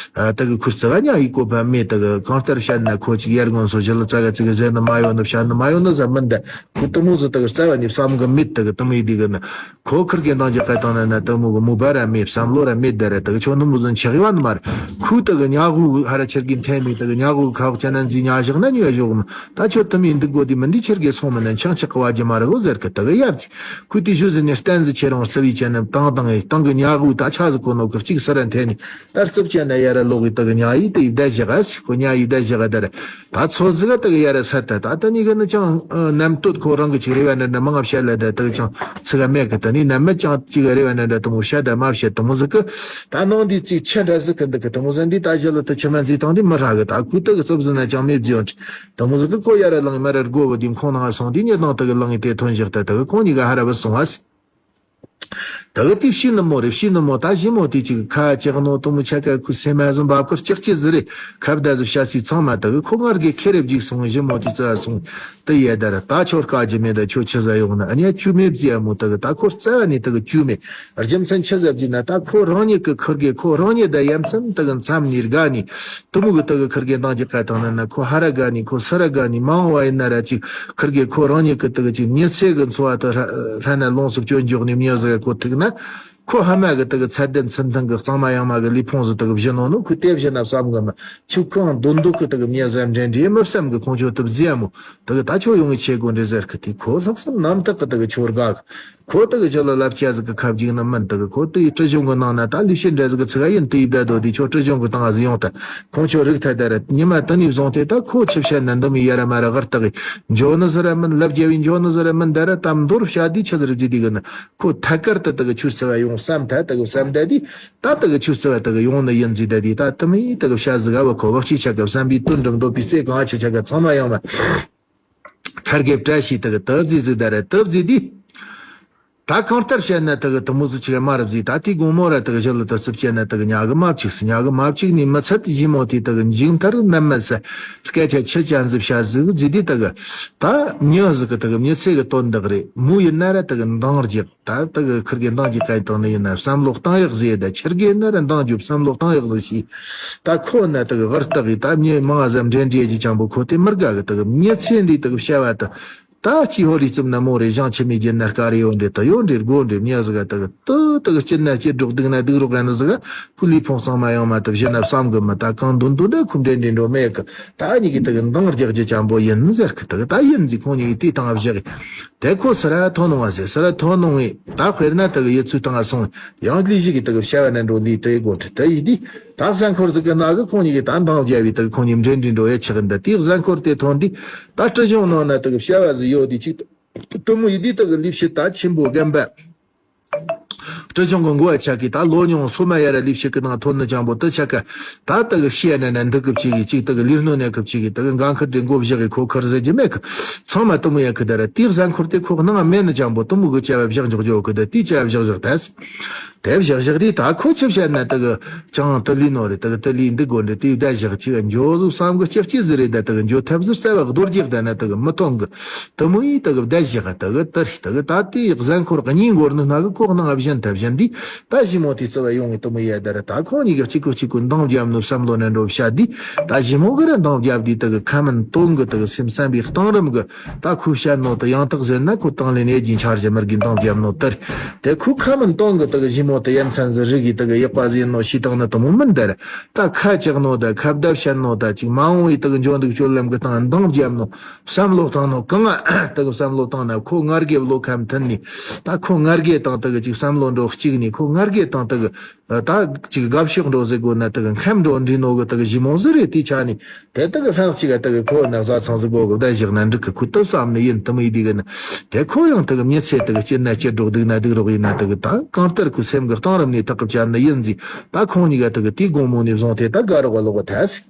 དེ་གི་ཁུར་རྩི་ག་ཉག་གི་གོ་བ་མེད། དེ་གི་གང་ལྟར་བཤད་ན་ཁོ་ཅིག་ཡར་སྔོན་སོ་ཞི་ལ་ཙ་ག་ཙི་གི་ཟེར་ནི་མ་ཡོང་ནི་བཤད་ནི་མ་ཡོང་ནི་ཟ་མིན་ད་ཁོ་དུ་མོ་ཟི་དེ་གི་རྩ་བ་ནས་བསམ་གི་མེད། དེ་གི་དུ་མོ་ཡི་དེ་གི་ནི། ཁོ་ཁིར་གེ་འདང་གི་ཁ་བཏང་ན་ན་དེ་མོ་གི་མོས་པ་ར་མེད། བསམ་བློ་ར་མེད་དེ་ར། དེ་གི་ཆོ་ནི་མོ་ཟིན་ཆགས་ཡོད་ནི་མ་རེད། ཁོས་དེ་གི་ཉ་གུ་ཧ་ར་ཁྱེར་གི་འཐེན་ནས་དེ་གི་ཉ་གུ་ཁ་བོ་ཅན་ན་འཛིན་ཉ་བཞག་ན་ཉོས་བཞག་ནི། ད་ཆོ་དུ་མོ་འདུག་གོ་དེ་མི་འདི་ཁྱེར་གི་སོང་མི་ན་ཆང་ཆག་གི་བ་རྒྱུ་མ་རེད་གོ་ཟེར་གི། དེ་གི་ཡབ་ཚི་ཁོས་དེ་ཞུ་ཟིན་ནས་བསྟན་ཟི་ཁྱེད་རང་རྩི་བའི་ཅན་ན་བཏང་བཏང་ངས་བཏང་གི་ཉ་གུ་ད་ཆ་ཟི་གོ་ནོ་གི་གཅིག་སི་ར་འཐེན་ནས་ད་རྩིབ་ཅན་ན་ཡ་ར་ལོག་གི་དེ་གི་ཉ་ཡི་དེ་ཡི་བསྡད་བཞག་ཨ་སི་ཁོ་ཉ་ཡི་བསྡད་བཞག་ཨ་དེ་ར། ད་ཚོ་ཟི་ག་དེ་གི་ཡ་ར་ས་ད་ད་ད་ནི་གི་ནི་ཅང་ཨ་རྣམ་སྟོད་ཁོ་རང་གི་ཅིག་རེ་བ་འདྲ་འདྲ་མང་ང་བཤད་ལ་ད་དེ་གི་ཅང་ཚི་ག་མེད་གི། ད་ནི་རྣམ་མེད་ཅང་ཅིག་གི་རེ་བ་འདྲ་འདྲ་དུ་མོ་བཤད་ད་མ་བཤད་དུ་མོ་ཟི་གི། ད་ནང་འདི་ཅིག་ཆེ་འདྲ་ཟི་གི་འདི་གི་དུ་མོ་ཟི་འདི་ད་ཞི་ལ་དུ་ཆི་མ་འཛི་དང་འདི་མི་ར་གི། ད་ཁུ་དེ་གི་རྩིབ་ཟི་ན་ཅང་མེད་བརྫིས་ཡོང་དུ་མོ་ཟི་གི་ཁོ་ཡ་ར་ལང་མ་ར་སྒོ་བུ་འདི་ཁོང་ནང་སོང་འདི་ཉི་དང་དེ་གི་ལང་ངི་དེ་ཐོན་བཞག་ད་དེ་གི་ཁོང་གཉིས་ག་ཧ་ར་བུ་སོང་ཨ་སི། དེ་གི་དེ་ཕྱི་ནུ་མོ་རེད། ཕྱི་ནུ་མོ་ད་ཞི་མོ་དེ་ཅིག་ཁ་ཅིག་ནོ་དུ་མོ་ཆ་ཀ་ཁུ་སེ་མ་ཟུམ་བབ་ཁུར་ཅག་ཅི་ཟི་རེད། ཁ་བརྡ་ཟི་བཤད་སི་ཚང་མ་དེ་གི་ཁོ་ངར་གི་ཁེ་རེ་བརྒྱུགས་སོང་། ཞི་མོ་དེ་རྩ་སོང་དེ་ཡ་ད་ར་ད་ཆོར་ཀ་ཇི་མེད་ད་ཆོ་ཆི་ཟ་ཡོང་ན་ཨ་ཉ་ཅུ་མེད་བརྫིས་ཨ་མོ། དེ་གི་ད་ཁོ་རྩ་བ་ནས་དེ་གི་ཅུ་མེད། རྒྱུ་མཚན་ཆི་ཟ་བརྫིས་ན་ད་ཁོ་རང་ཉིད་གི་ཁུར་གི་ཁོ་རང་ཉིད་ད་ཡ་མཚན་དེ་གི་མཚམས་ནས་དགའ་ནས་དུ་མོ་གི་དེ་གི་ཁུར་གི་འདང་གི་ཀ་དང་ན་ན་ཁོ་ཧ་ར་དགའ་ནས་ཁོ་སི་ར་དགའ་ནས་མ་འོངས་བ་ཡིན་ན་ར་ཅིག་ཁུར་གི་ཁོ་རང་ཉིད་གི་དེ་གི་ཅིག་མྱི་ཚེ་གི་འཚོ་བ་དེ་ལྷ་ན་ལོངས་སུ་སྤྱོད་འཇོག་ནས་མྱི་ཟིག་ག་ཁོ་ཐུག་ན། ཁོ་ཧ་མ་གི་དེ་གི་ཚད་ལྡན་ཚུལ་མཐུན་གི་གཙང་མ་ཡང་མ་གི་ལུས་ཕུང་ཟིག་དེ་གི་བཞི་ནོ་ནོ་ཁོས་དེ་བཞི་ན་བསམ་གི་མ། ཁྱོད་གང་འདོད་འདོད་གི་དེ་གི་མྱི་ཟ་འདྲེ་འདྲེ་མི་བསམ་གི། ཁོང་ཆོ་དེ་བརྫིས་མོ། དེ་གི་ད་ཆོ་ཡོང་གི་ཆེ་དགོ་འདྲེ་ཟེར་གི། དེ་ཁོ་ལྷག་བསམ་རྣམ་དག་གི་དེ་གི་ཆོ་དགའ་གི། ཁོ་དེ་གི་ཞི་ལ་ལབ་ཅ་ཟིག་གི་ཁ་བརྒྱུག་ནི་མིན། དེ་གི་ཁོ་དེ་ཡི་སྲིད་གཞུང་གི་ནང་ན་ད་ལུས་ཤེས་འདྲ་ཟིག་གི་ཚིག་ཡིན། དེ་ཡི་བདའ་དོ་དེ་ཆོ་སྲིད་གཞུང་གི་སྟེང་ཟིག་ཡོང་ད། ཁོང་ཆོ་རིག་ཐལ་ད་ར་ཉི་མ་དེ་ནས་བཟུང་སྟེ་ད་ཁོ་ཆི་བཤད་ན་འདི་མི་ཡ་ར་མ་ར་གར་དག་གི་འཇོ་ནི་ཟི་ར་མིན། ལབ་རྒྱ་བའི་འཇོ་ནི་ཟི་ར་མིན། ད་ར་ད་མདོར་བཤད་དེ་ཆི་ཟིག་རེད་ཅི་དེ་གི་ནི། ཁོ་ཐད་ཀར་དུ་དེ་གི་ཆུ་རྩི་བ་ཡོང་བསམ་ཐལ། དེ་གི་བསམ་ཐལ་དེ་ད་དེ་གི་ཆུ་རྩི་བ་དེ་གི་ཡོང་ནི་ཡིན་ཟིག་ད་དེ་ད་དེ་མི་དེ་གི་བཤད་ཟིག་ག་བ་ཁོ་བག་ཆི་ཆ་གི་བསམ་པའི་དོན་འགྲུབ་འདོད་པའི་རྩེ་གང་ཆ་ཆ་གི་ཚང་མ་ཡོང་བ་ཁར་གེ་བཀྲ་ཤིས་དེ་གི་དབ་རྫི་ཟིག་ད་ར་དབ་རྫི་དེ་ད་གང་ལྟར་བཤད་ན་དེ་གི་དེ་མོ་ཟིག་ཆི་ག་མ་རབ་ཟིག་ད་དེ་དགོང་མོ་ར་དེ་གི་ཞི་ལ་དེ་རྩིབ་བྱས་ན་དེ་གི་ཉ་གི་མ་བཅུག་སི་ཉ་གི་མ་བཅུག་ནི་མི་ཚད་ཞི་མོ་དེ་དེ་གི་མཇུག་མཐར་ནམ་མ་ས་སྐད་ཆ་ཆི་ཅན་ཟིག་བཤད་ཟིག་ཟིག་དེ་དེ་གི་ད་མྱི་ཟིག་གི་དེ་གི་མྱི་ཚེ་གི་དོན་དག་རེད། མོ་ཡིན་ན་ར་དེ་གི་འདང་རྒྱག་ད་དེ་གི་ཁིར་གི་འདང་རྒྱག་ག་ཡི་དང་ནི་ཡིན་ན་བསམ་བློ་བཏང་ཡག་ཟེར། ད་ཁིར་གི་ན་ར་འདང་རྒྱུ་བསམ་བློ་བཏང་ཡག་ཟིག་ཤི། ད་ཁོ་ན་དེ་གི་བར་དག་གི་ད་མྱི་མང་ཟམ་འདྲེ་འདྲེ་གི་ཅང་པོ་ཁོ་དེ་མི་དགའ་གི། དེ་གི་མྱི་ཚེ་འདི་དེ་གི་བྱ་བ་དེ་ ད་སྐྱེས་ཕོ་རིགས་ཙམ་ན་མོ་རེད། ཞང་ཆི་མི་རྒྱུད་ན་དཀའ་རེ་ཡོད་འདྲེ་ད་ཡོད་འདྲེ་དགོ་འདྲེ་མྱི་ཟིག་ག་ད་གི་ད་ད་གི་སྐྱིད་ན་སྐྱིད་སྒྲོག་སྡུག་ན་སྡུག་རོགས་ག་ན་ཟིག་ག་ཁུ་ལི་ཕོང་ཚང་མ་ཡོང་མ་ཐུབ་གཞི་ན་བསམ་གི་མི་ད་གང་འདོན་འདོན་འདྲ་ཁུ་འདྲེ་འདྲེ་འགྲོ་མེད་གི། ད་ཨ་ཉི་གི་ད་གི་འདང་རྒྱག་རྒྱུ་ཅན་པོ་ཡིན་ཟེར་གི། ད་གི་ད་ཡིན་ཟིག་ཁོང་ཉི་གི་དེ་དང་བཞག་གི། དེ་ཁོ་སི་ར་ཐོ་ནོང་བ་ཟེར། སི་ར་ཐོ་ནོང་བས་ད་དཔེར་ན་ད་གི་ཡི་ཚུལ་དང་སོང་ཡང་ལི་ཞིག་གི་ད་གི་བྱ་བ་ན་འགྲོ་ལི་དེ་གོ་ཁྲི་ད་ཡི་དི། ད་གཟའ་འཁོར་ཟིག་གི་ནང་གི་ཁོང་ཉི་གི་ད་འདང་བརྒྱབ་བས་ད་གི་ཁོང་ཉི་འདྲེ་འདྲེ་འགྲོ་ཡ་ཆགས་འདི་དེ་གཟའ་འཁོར་དེ་ཐོན་དི། ད་སྤྲི་གཞུང་ནང་ན་ད་གི་བྱ་བ་ཟིག་ཡོད་དི་ཅིག་ད་མོ་ཡི་དི་ད་གི་ལི་ཕྱི་ད་ཆེན་པོ་རྒན་པ། སྤྲི་གཞུང་གི་མགོ་བ་ཆག་གི་ད་ལོ་ཉུང་སོ་མ་ཡ་ར་ལི་ཕྱི་གི་ནང་ཐོན་ནི་ཅང་པོ་ད་ཆག་ག་ད་ད་གི་ཤི་ཡ་ན་ན་འདི་གི་ཕྱི་གི་ཅིག་ད་གི་ལི་སྣོ་ནས་གི་ཕྱི་གི་ད་གི་འགན་ཁུར་དྲི་མགོ་བཞག་གི་ཁོ་ཁར་ཟེར་གྱི་མེད་གི། ཚང་མ་ད་མོ་ཡ་གི་ད་ར་དེ་གཟའ་འཁོར་དེ་ཁོ་ནང་མེད་ནི་ཅང་པོ་ད་མོ་གི་བྱ་བ་བཞག་འཇོག་འཇོག་གི་ད་དེ་བྱ་བ་བཞག་བཞག་ད། དེབ་བཞག་བཞག་དེ་ད་ཁོ་ཆི་བཤད་ན་ད་གི་ཅང་ཏི་ལི་ནོ་རེད། ད་གི་ཏི་ལི་འདི་དགོན་རེད། དེ་བསྡད་བཞག་ཅིག་འཇོ་ཟུག་བསམ་གི་ལྕག་ལྕི་ཟི་རེད། ད་ད་གི་འཇོ་ཐབས་ཟིར་རྩ་བ་རྡོ་རྒྱག་ད་ན་ད་གི་མི་གཏོང་གི། ད་མོ་ཡི་ད་གི་བསྡད་བཞག་ད་གི་ཏི་རི་ད་གི་ད་དེ་གཟའ་འཁོར་གཉིས་འགོར་ནི་ན་གི་ཁོག་ནང་བཞིན་ཐབས་བཞིན་དེ་ད་ཞི་མོ་དེ་རྩ་བ་ཡོང་ངི་ད་མོ་ཡ་ད་ར་ད་ཁོང་གཉིས་གི་གཅིག་གི་གཅིག་གི་འདང་རྒྱབ་ནོ་བསམ་བློ་ནས་འགྲོ་བྱ་དེ་ད་ཞི་མོ་གི་ར་འདང་རྒྱབ་དེ་ད་གི་ཁ་མིན་དོན་གི་ད་གི་སེམས་བསམ་པའི་གཏིང་རིམ་གི། ད་ཁོས་བཤད་ནོ་ད་ཡང་དག་ཟེར་ན་ཁོ་དང་ལེན་ཡེ་རྒྱུན་ཆར་གྱི་མི་རྒྱུན་དང་རྒྱབ་ནོ་ལྟར། དེ་ཁོས་ཁ་མིན་དོན་གི་ད་གི་ཞི་མོ་ད་ཡ་མཚན་ཟིག་རིག་གི་ད་གི་ཡག་པ་ཟིག་ཡིན་ནོ་ཤི་སྟངས་ནི་དུ་མོ་མིན་དར། ད་ཁ་ཅག་ནོ་ད་ཁ་བརྡ་བཤད་ནོ་ད་ཅིག་མ་འོང་བའི་ད་གི་འཇོན་འདུག་སྤྱོད་ལམ་གི་སྟངས་འདང་རྒྱབ་ནོ་བསམ་བློ་བཏང་ནོ་གང་ད་གི་བསམ་བློ་བཏང་ན་ཁོ་ང་རྒྱལ་བློ་ཁ་མཐུན་ནི། ད་ཁོ་ང་རྒྱལ་དང་ད་གི་ཅིག་བསམ་བློ་འགྲོ་གཅིག་ནི་ཁོ་ང་རྒྱལ་དང་ད་གི་ད་ཅིག་དགའ་ཕྱོགས་འགྲོ་ཟེར་དགོས་ན་ད་གི་ཁམས་འགྲོ་འདྲི་ནོ་གི་ད་གི་ཞི་མོ་ཟིག་རེད། དེ་ཆ་ནི་དེ་ད་གི་ལྷན་གཅིག་ག་ད་གི་ཁོ་ན་བཟའ་ཚང་ཟིག་གོ་གི་བསྡད་བཞག་ན་འགྲིག་གི། ཁོ་ད་བསམ་ནི་ཡིན་དུ་མི་ཡི་དེ་གི་ན་དེ་ཁོ་ཡང་ད་གི་མྱི་ཚེ་ད་གི་སྐྱིད་ན་སྐྱིད་འགྲོ་སྡུག་ན་སྡུག་རོགས་ཡིན་ན་ད་གི་ད་གང་ལྟར་ཁོ་སེམས་གི་གཏིང་རིམ་ནས་ཐག་གི་བཅད་ནི་ཡིན་ཟིག་ད་ཁོང་གཉིས་ཀ་ད་གི་དེ་དགོང་མོ་ནས་བཟུང་སྟེ་ད་དགའ་རོགས་ག་ལོག་ག་ཐལ་ཟིག་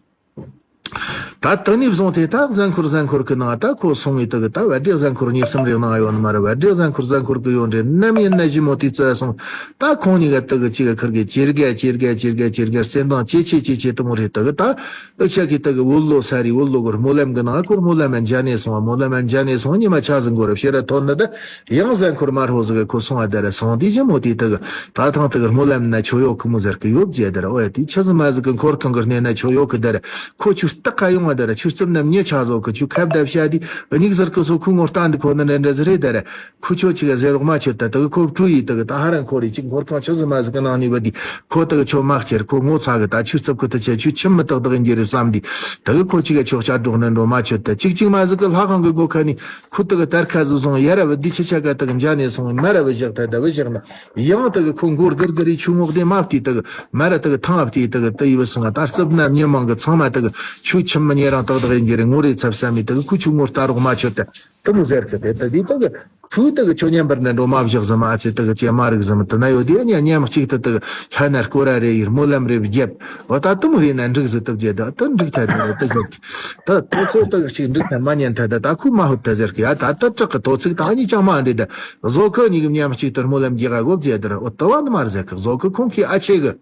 ད་དེ་ནས་བཟུང་སྟེ་ད་གཟའ་འཁོར་གཟའ་འཁོར་གི་ནང་ད་ཁོ་སོང་བའི་ད་གི་ད་བ་དྲེ་གཟའ་འཁོར་གཉིས་གསུམ་རེ་གནང་ཡོད་ནི་མ་རེད། བ་དྲེ་གཟའ་འཁོར་གཟའ་འཁོར་གི་ཡོད་འདྲེ་ནམ་ཡིན་ན་ཞི་མོ་དེ་བཙལ་སོང་། ད་ཁོང་གཉིས་ཀ་ད་གི་གཅིག་ག་ཁུར་གི་ཅེར་ག་ཅེར་ག་ཅེར་ག་ཅེར་ག་བརྩེ་འདང་ཆེ་ཆེ་ཆེ་ཆེ་དུ་མོ་རེད། ད་གི་ད་ཨུ་ཆ་གི་ད་གི་བོད་ལོ་ས་རི་བོད་ལོ་གི་སྨོན་ལམ་གི་ནང་ཁོ་སྨོན་ལམ་མ་འཇལ་ནས་སོང་བ། སྨོན་ལམ་མ་འཇལ་ནས་སོང་ཉི་མ་ཆ་ཟིག་འགོར་བ་ཕྱིར་ར་ཐོན་ནི་ད་ཡང་གཟའ་འཁོར་མ་རོ་ཟིག་ག་ཁོ་སོང་བ་ད་ར་སོང་དེ་ཞི་མོ་དེ་ད་གི་ད་ཐང་ད་གི་སྨོན་ལམ་ན་ཆོ་ཡོད་གི་མོ་ཟེར་གི་ཡོད་ཅེ་ད་ར། ཨོ་ཡ་དེ་ཆི་ཟིག་མ་ཟིག་གི་འཁོར་གང་གི་སྣེ་ན་ཆོ་ཡོད་གི་ད་ར། ཁོ་ཆུ་སྟག་ཁ་ཡོང་བ་དེ་ར་ཆུ་རྩིབ་ན་མྱི་ཆ་བཟོ་གི་ཆུ་ཁ་བརྡབ་བྱ་དེ་སྙིགས་ཟེར་གི་སོ་ཁོ་ངོ་ལྟ་འདི་ཁོ་ན་འདྲ་འདྲ་ཟི་རེད་དེ་ར། ཁོ་ཆོ་ཆི་ག་ཟེར་རོགས་མ་ཆོད་ད་ད་གི་ཁོ་བྲུ་ཡི་ད་གི་ད་ཧ་ར་འཁོར་ཡི་ཅིག་འཁོར་གང་ཆི་ཟི་མ་ཟི་གི་ནང་ནི་བ་དི་ཁོ་ད་གི་ཆོ་མ་ཁྱེར་ཁོ་ངོ་ཚ་གི་ད་ཆུ་རྩིབ་གི་ད་ཆ་ཆུ་ཆིམ་མི་ཏག་ཏག་ཡིན་གྱི་རེད་བསམ་དི་ད་གི་ཁོ་ཆི་ག་ཆོ་ཆ་འགྲོགས་ན་འགྲོ་མ་ཆོད་ད་ཅིག་ཅིག་མ་ཟི་གི་ལྷ་ཁང་གི་སྒོ་ཁ་ནི་ཁོ་ད་གི་དར་ཁ་ཟི་སོང་ཡ་ར་བ་དི་ཆི་ཆ་ག་ད་གི་འཇའ་ནས་སོང་མ་ར་བ་བཞག་ད་ད་བ་བཞག་ན། ཡང་དེ་གི་ཁོ་མགོ་སྒུར་སྒུར་རི་ཆུ་ངོགས་དེ་མ་བལྟས་དེ་གི་མ་ར་དེ་གི་ཐང་ཨ་བལྟས་དེ་གི་དེ་ཡི་བུ་སང་ད་རྩིབ་ན་མྱི་མང་གི་ཚང་མ་དེ་གི་ཆུ་ཆིམ་མི་ཉེ་རང་ཏག་ཏག་ཡིན་གྱི་རེད། ངོ་རེ་ཚབ་བསམ་མི་དེ་གི་ཁོ་ཆུ་ངོ་ལྟ་རོགས་མ་ཆོད་དེ་དེ་མོ་ཟེར་གི་དེ་དེ་དེ་དེ་གི་ཁོས་དེ་གི་ཆོ་མཉམ་པར་ན་འགྲོ་མ་བཞག་ཟི་མ་ཨ་ཚེ་དེ་གི་ཅེ་མ་རིག་ཟི་མ་དེ་ན་ཡོད་དེ་ཉ་མཉམ་གཅིག་ཏུ་དེ་གི་ལྷ་ན་སྐོར་ར་རེ་ཡིར་སྨོན་ལམ་རེ་བརྒྱབ་བ་ད་དེ་མོ་རེ་ན་འགྲིག་ཟི་དེ་བརྒྱད་ད་དེ་འགྲིག་ཐལ་དེ་དེ་ཟེར་གི་ད་དེ་ཚོ་དེ་གི་གཅིག་འགྲིག་ཐལ་མ་ཉན་ཐལ་ད་ད་ཁོས་མ་ཧུད་དེ་ཟེར་གི་ཡ་ད་དེ་དྲག་གི་དོ་ཚིག་ད་ཨ་ནི་ཅང་མ་འདྲེ་ད། བཟོ་ཁོ་གཉིས་ཀྱི་མཉམ་གཅིག་ཏུ་སྨོན་ལམ་རྒྱག་ག་དགོ་བྱས་དེར་འོ་ལྟ་བ་ནི་མ་རེད་ཟེར་གི། བཟོ་ཁོ་ཁོང་གི་ཨ་ཆེ་གི་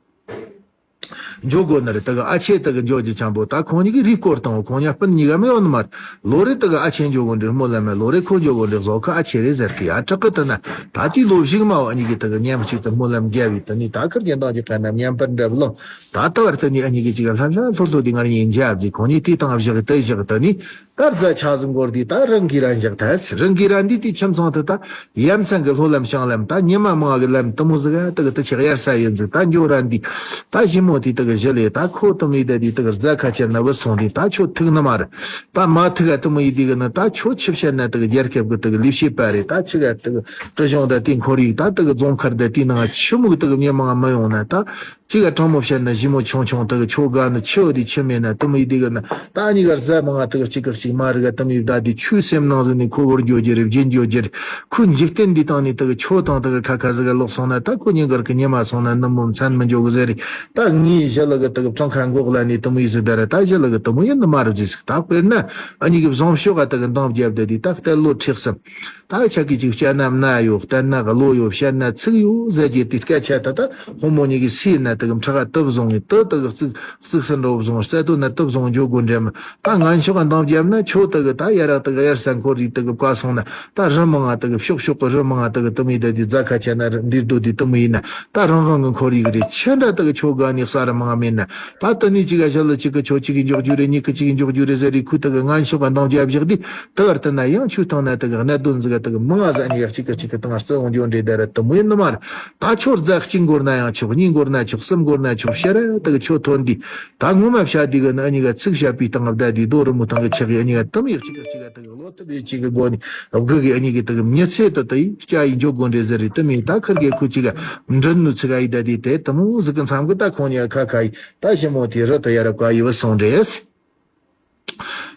འཇོག་དགོ་ནི་རེད། དེ་གི་ཨ་ཆེ་དེ་གི་འཇོག་རྒྱུ་ཆང་པོ་ད་ཁོང་གཉིས་ཀྱི་རིགས་སྐོར་དང་ཁོང་གཉིས་སྤུན་གཉིས་ཀ་མི་ཡོང་ནི་མ་རེད། ལོ་རེ་དེ་གི་ཨ་ཆེ་འཇོག་དགོ་འདྲི་སྨོན་ལམ་མེད། ལོ་རེ་ཁོ་འཇོག་དགོ་འདྲི་བཟོ་ཁོ་ཨ་ཆེ་རེད་ཟེར་གི་ཡ་དྲག་གི་དེ་ན་ད་དེའི་ལོ་བཞུགས་མ་བ་གཉིས་ཀྱི་དེ་གི་མཉམ་གཅིག་ཏུ་སྨོན་ལམ་རྒྱབ་བས་དེ་ནི་ད་ཁིར་གྱི་འདང་གི་ཕན་ན་མཉམ་པར་འདྲ་བླངས་ད་ལྟ་བར་དེ་ནི་ཨ་གཉིས་ཀྱི་གཅིག་ལྷ་ལྷ་ལྷོ་ལྷོ་དེ་ངར་གཉིས་འཇབ་ཀྱི་ཁོང་གཉིས་དེ་དང་བཞག་དེ་བཞག་དེ་ནི། ད་རྫ་ཆ་ཟིག་འགོར་དུས་ད་རང་གིས་རང་བཞག་ཐལ། རང་གིས་རང་འདི་དེ་ཁྱིམ་ཚང་དུ་ད་ཡ་མཚན་གི་ལྷོ་ལམ་བྱང་ལམ་ད་ཉི་མ་མང་གི་ལམ་དུ་མོ་ཟིག་ཨ་དུ་གི་དུ་ཆག་ཡར་ས་ཡིན་ཟིག་ད་འགྱོ་ར་འདི་ད་ཞི་མོ་དེ་དུ་གི་ཞི་ལེ་ད་ཁོ་དུ་མི་ད་དེ་དུ་གི་རྫ་ཁ་ཆེ་ན་བུད་སོང་དུས་ད་ཁྱོད་ཐུག་ནི་མ་རེད། ད་མ་ཐུག་ཨ་དུ་མོ་ཡི་དེ་གི་ནི་ད་ཁྱོད་ཆི་བཤད་ན་དུ་གི་རྒྱལ་ཁབ་གི་དུ་གི་ལས་བྱེད་པ་རེད། ད་ཆི་ག་དུ་གི་སྲིད་གཞུང་ད་དེ་འཁོར་ཡིག་ད་དུ་གི་རྫོང་མཁར་ད་དེ་ནང་ཆི་མོ་གི་དུ་གི་མི་མང་མི་ཡོང་ན་ད། གཅིག་ག་དྲང་མོ་བཤད་ན་ཞི་མོ་ཆུང་ཆུང་དེ་གི་ཆོ་དགའ་ནི་ཆེ་བ་དེ་ཆི་མེད་ན་དུ་མི་དེ་གི་ན་ད་གཉིས་ཀ་རྫ་མང་ང་དེ་གི་གཅིག་གི་གཅིག་མ་རིག་ག་དུ་མི་ད་དེ་ཆུ་སེམས་ནང་ཟིག་ནི་ཁོ་བོར་འགྱོ་རྒྱུ་རེད་བརྗེད་འགྱོ་རྒྱུ་རེད། ཁོ་འཇིག་རྟེན་འདི་དང་ནི་དེ་གི་ཆོ་དང་དེ་གི་ཁ་ཁ་ཟིག་ག་ལོག་སོང་ན་ད་ཁོ་གཉིས་ཀར་གི་ཉི་མ་སོང་ན་ནུབ་མོ་མཚན་མི་འཇོག་གི་ཟེར་རེད། ད་ངའི་ཞི་ལི་གི་དེ་གི་བྲང་ཁ་འགོག་ལ་ནི་དུ་མི་ཟིག་ད་ར་ད་ཞི་ལི་གི་དུ་མི་ཡིན་ནི་མ་རེད་ཟིག་ད་དཔེར་ན་ཨ་གཉིས་ཀི་བཟང་ཕྱོགས་ག་དེ་གི་འདང་བརྒྱབ་དེ་དེ་ད་གཏད་ལོ་ཁྲིག་སམ། ད་ཆ་གི་ཅིག་སྤྱད་ན་སྣ་ཡོད། བསྟན་ན་བློ་ཡོད། བཤད་ན་ཚིག་ཡོད་ཟེར་གྱི་དེ་སྐད་ཆ་ད་ད་ཧོ་མོ་གཉིས་ཀྱི་སེམས་ན་ དེ་གི་ཕྲག་ག་དུབ་བཟུང་ངས་དུ་དེ་གི་གཙུག་གཙུག་སུ་འགྲོ་བཟུང་རྩལ་དོན་ན་དུབ་བཟུང་འཇོག་དགོས་འདྲེ་མི། ད་ངན་ཕྱོགས་ག་འདང་བརྒྱབ་ན་ཁྱོད་དེ་གི་ད་ཡ་ར་དེ་གི་དབྱར་ས་འཁོར་རིགས་དེ་གི་བཀའ་སོང་ན་ད་རི་མི་ང་དེ་གི་ཕྱོགས་ཕྱོགས་གི་རི་མི་ང་དེ་གི་དུ་མི་དེ་དེ་རྫ་ཁ་ཆེ་ན་འདིར་སྡོད་དེ་དུ་མི་ཡིན་ན། ད་རང་རང་གི་འཁོར་ཡིག་རེད། ཆེ་འདྲ་དག་ཆོ་དགའ་ནི་ས་ར་མང་མེད་ན། ད་དེ་ནས་གཅིག་ག་ཞལ་ལ་གཅིག་གི་ཆོ་གཅིག་གི་འཇོག་རྒྱུ་རེད། གཉིས་ཀྱི་གཅིག་གི་འཇོག་རྒྱུ་རེད་ཟེར་རེ་ཁུ་དག་ངན་ཕྱོགས་ག་འདང་བརྒྱབ་བཞག་དུས་དེ་བར་དུ་ན་ཡང་ཆུ་བཏང་ན་དག་གནད་དོན་ཟིག་ག་དག་མང་ང་ཟ་ནི་ཡག་གཅིག་གི་གཅིག་གི་དང་རྩི་འོང་རྒྱུ་འདྲེ་ད་ར་དུ་མོ་ཡིན་ནི་མ་རེད། ད་ཆོ་རྫ་གཅིག་འགོར་ན་ཡང་ཆོག་གཉིས་འགོར་ན་ཆོག་གསུམ་འགོར་ན་ཆོག་ཕྱིར་ར་དག་ཆོ་ཐོན་དུས་ད་ངོ་མ་བཤད་དུས་གི་ན་ཨ་ནི་ག་ཚིག་བཤད་པའི་སྟེང་བདའ་དུས་རྡོ་རི་མོ་ཐང་གི་ཆག་གི་ཨ་ནི་ག་དུ་མོ་ཡག་གཅིག་གི་གཅིག་ག་དག་ལོ་དུ་བའི་གཅིག་གི་སྒོ་ནས་དགུ་གི་ཨ་ནི་གི་དག་མྱི་ཚེ་དུ་དུ་ཡིས་སྐྱ་ཡི་འཇོག་དགོས་འདྲེ་ཟེར་རེད། དུ་མི་ད་ཁིར་གི་ཁུ་གཅིག་ག་མགྲིན་ནུ་ཚིག་ག་ཡི་ད་དེ་དེ་དུ་མོ་ཟིག་གི་མཚམས་གི་ད་ཁོང་ཉ་ཁ་ཁ་ཡི་ད་ཞི་མོ་དེ་རི་དུ་ཡ་རབ་ཀ་ཡི་བུ་སོང་འདྲེས།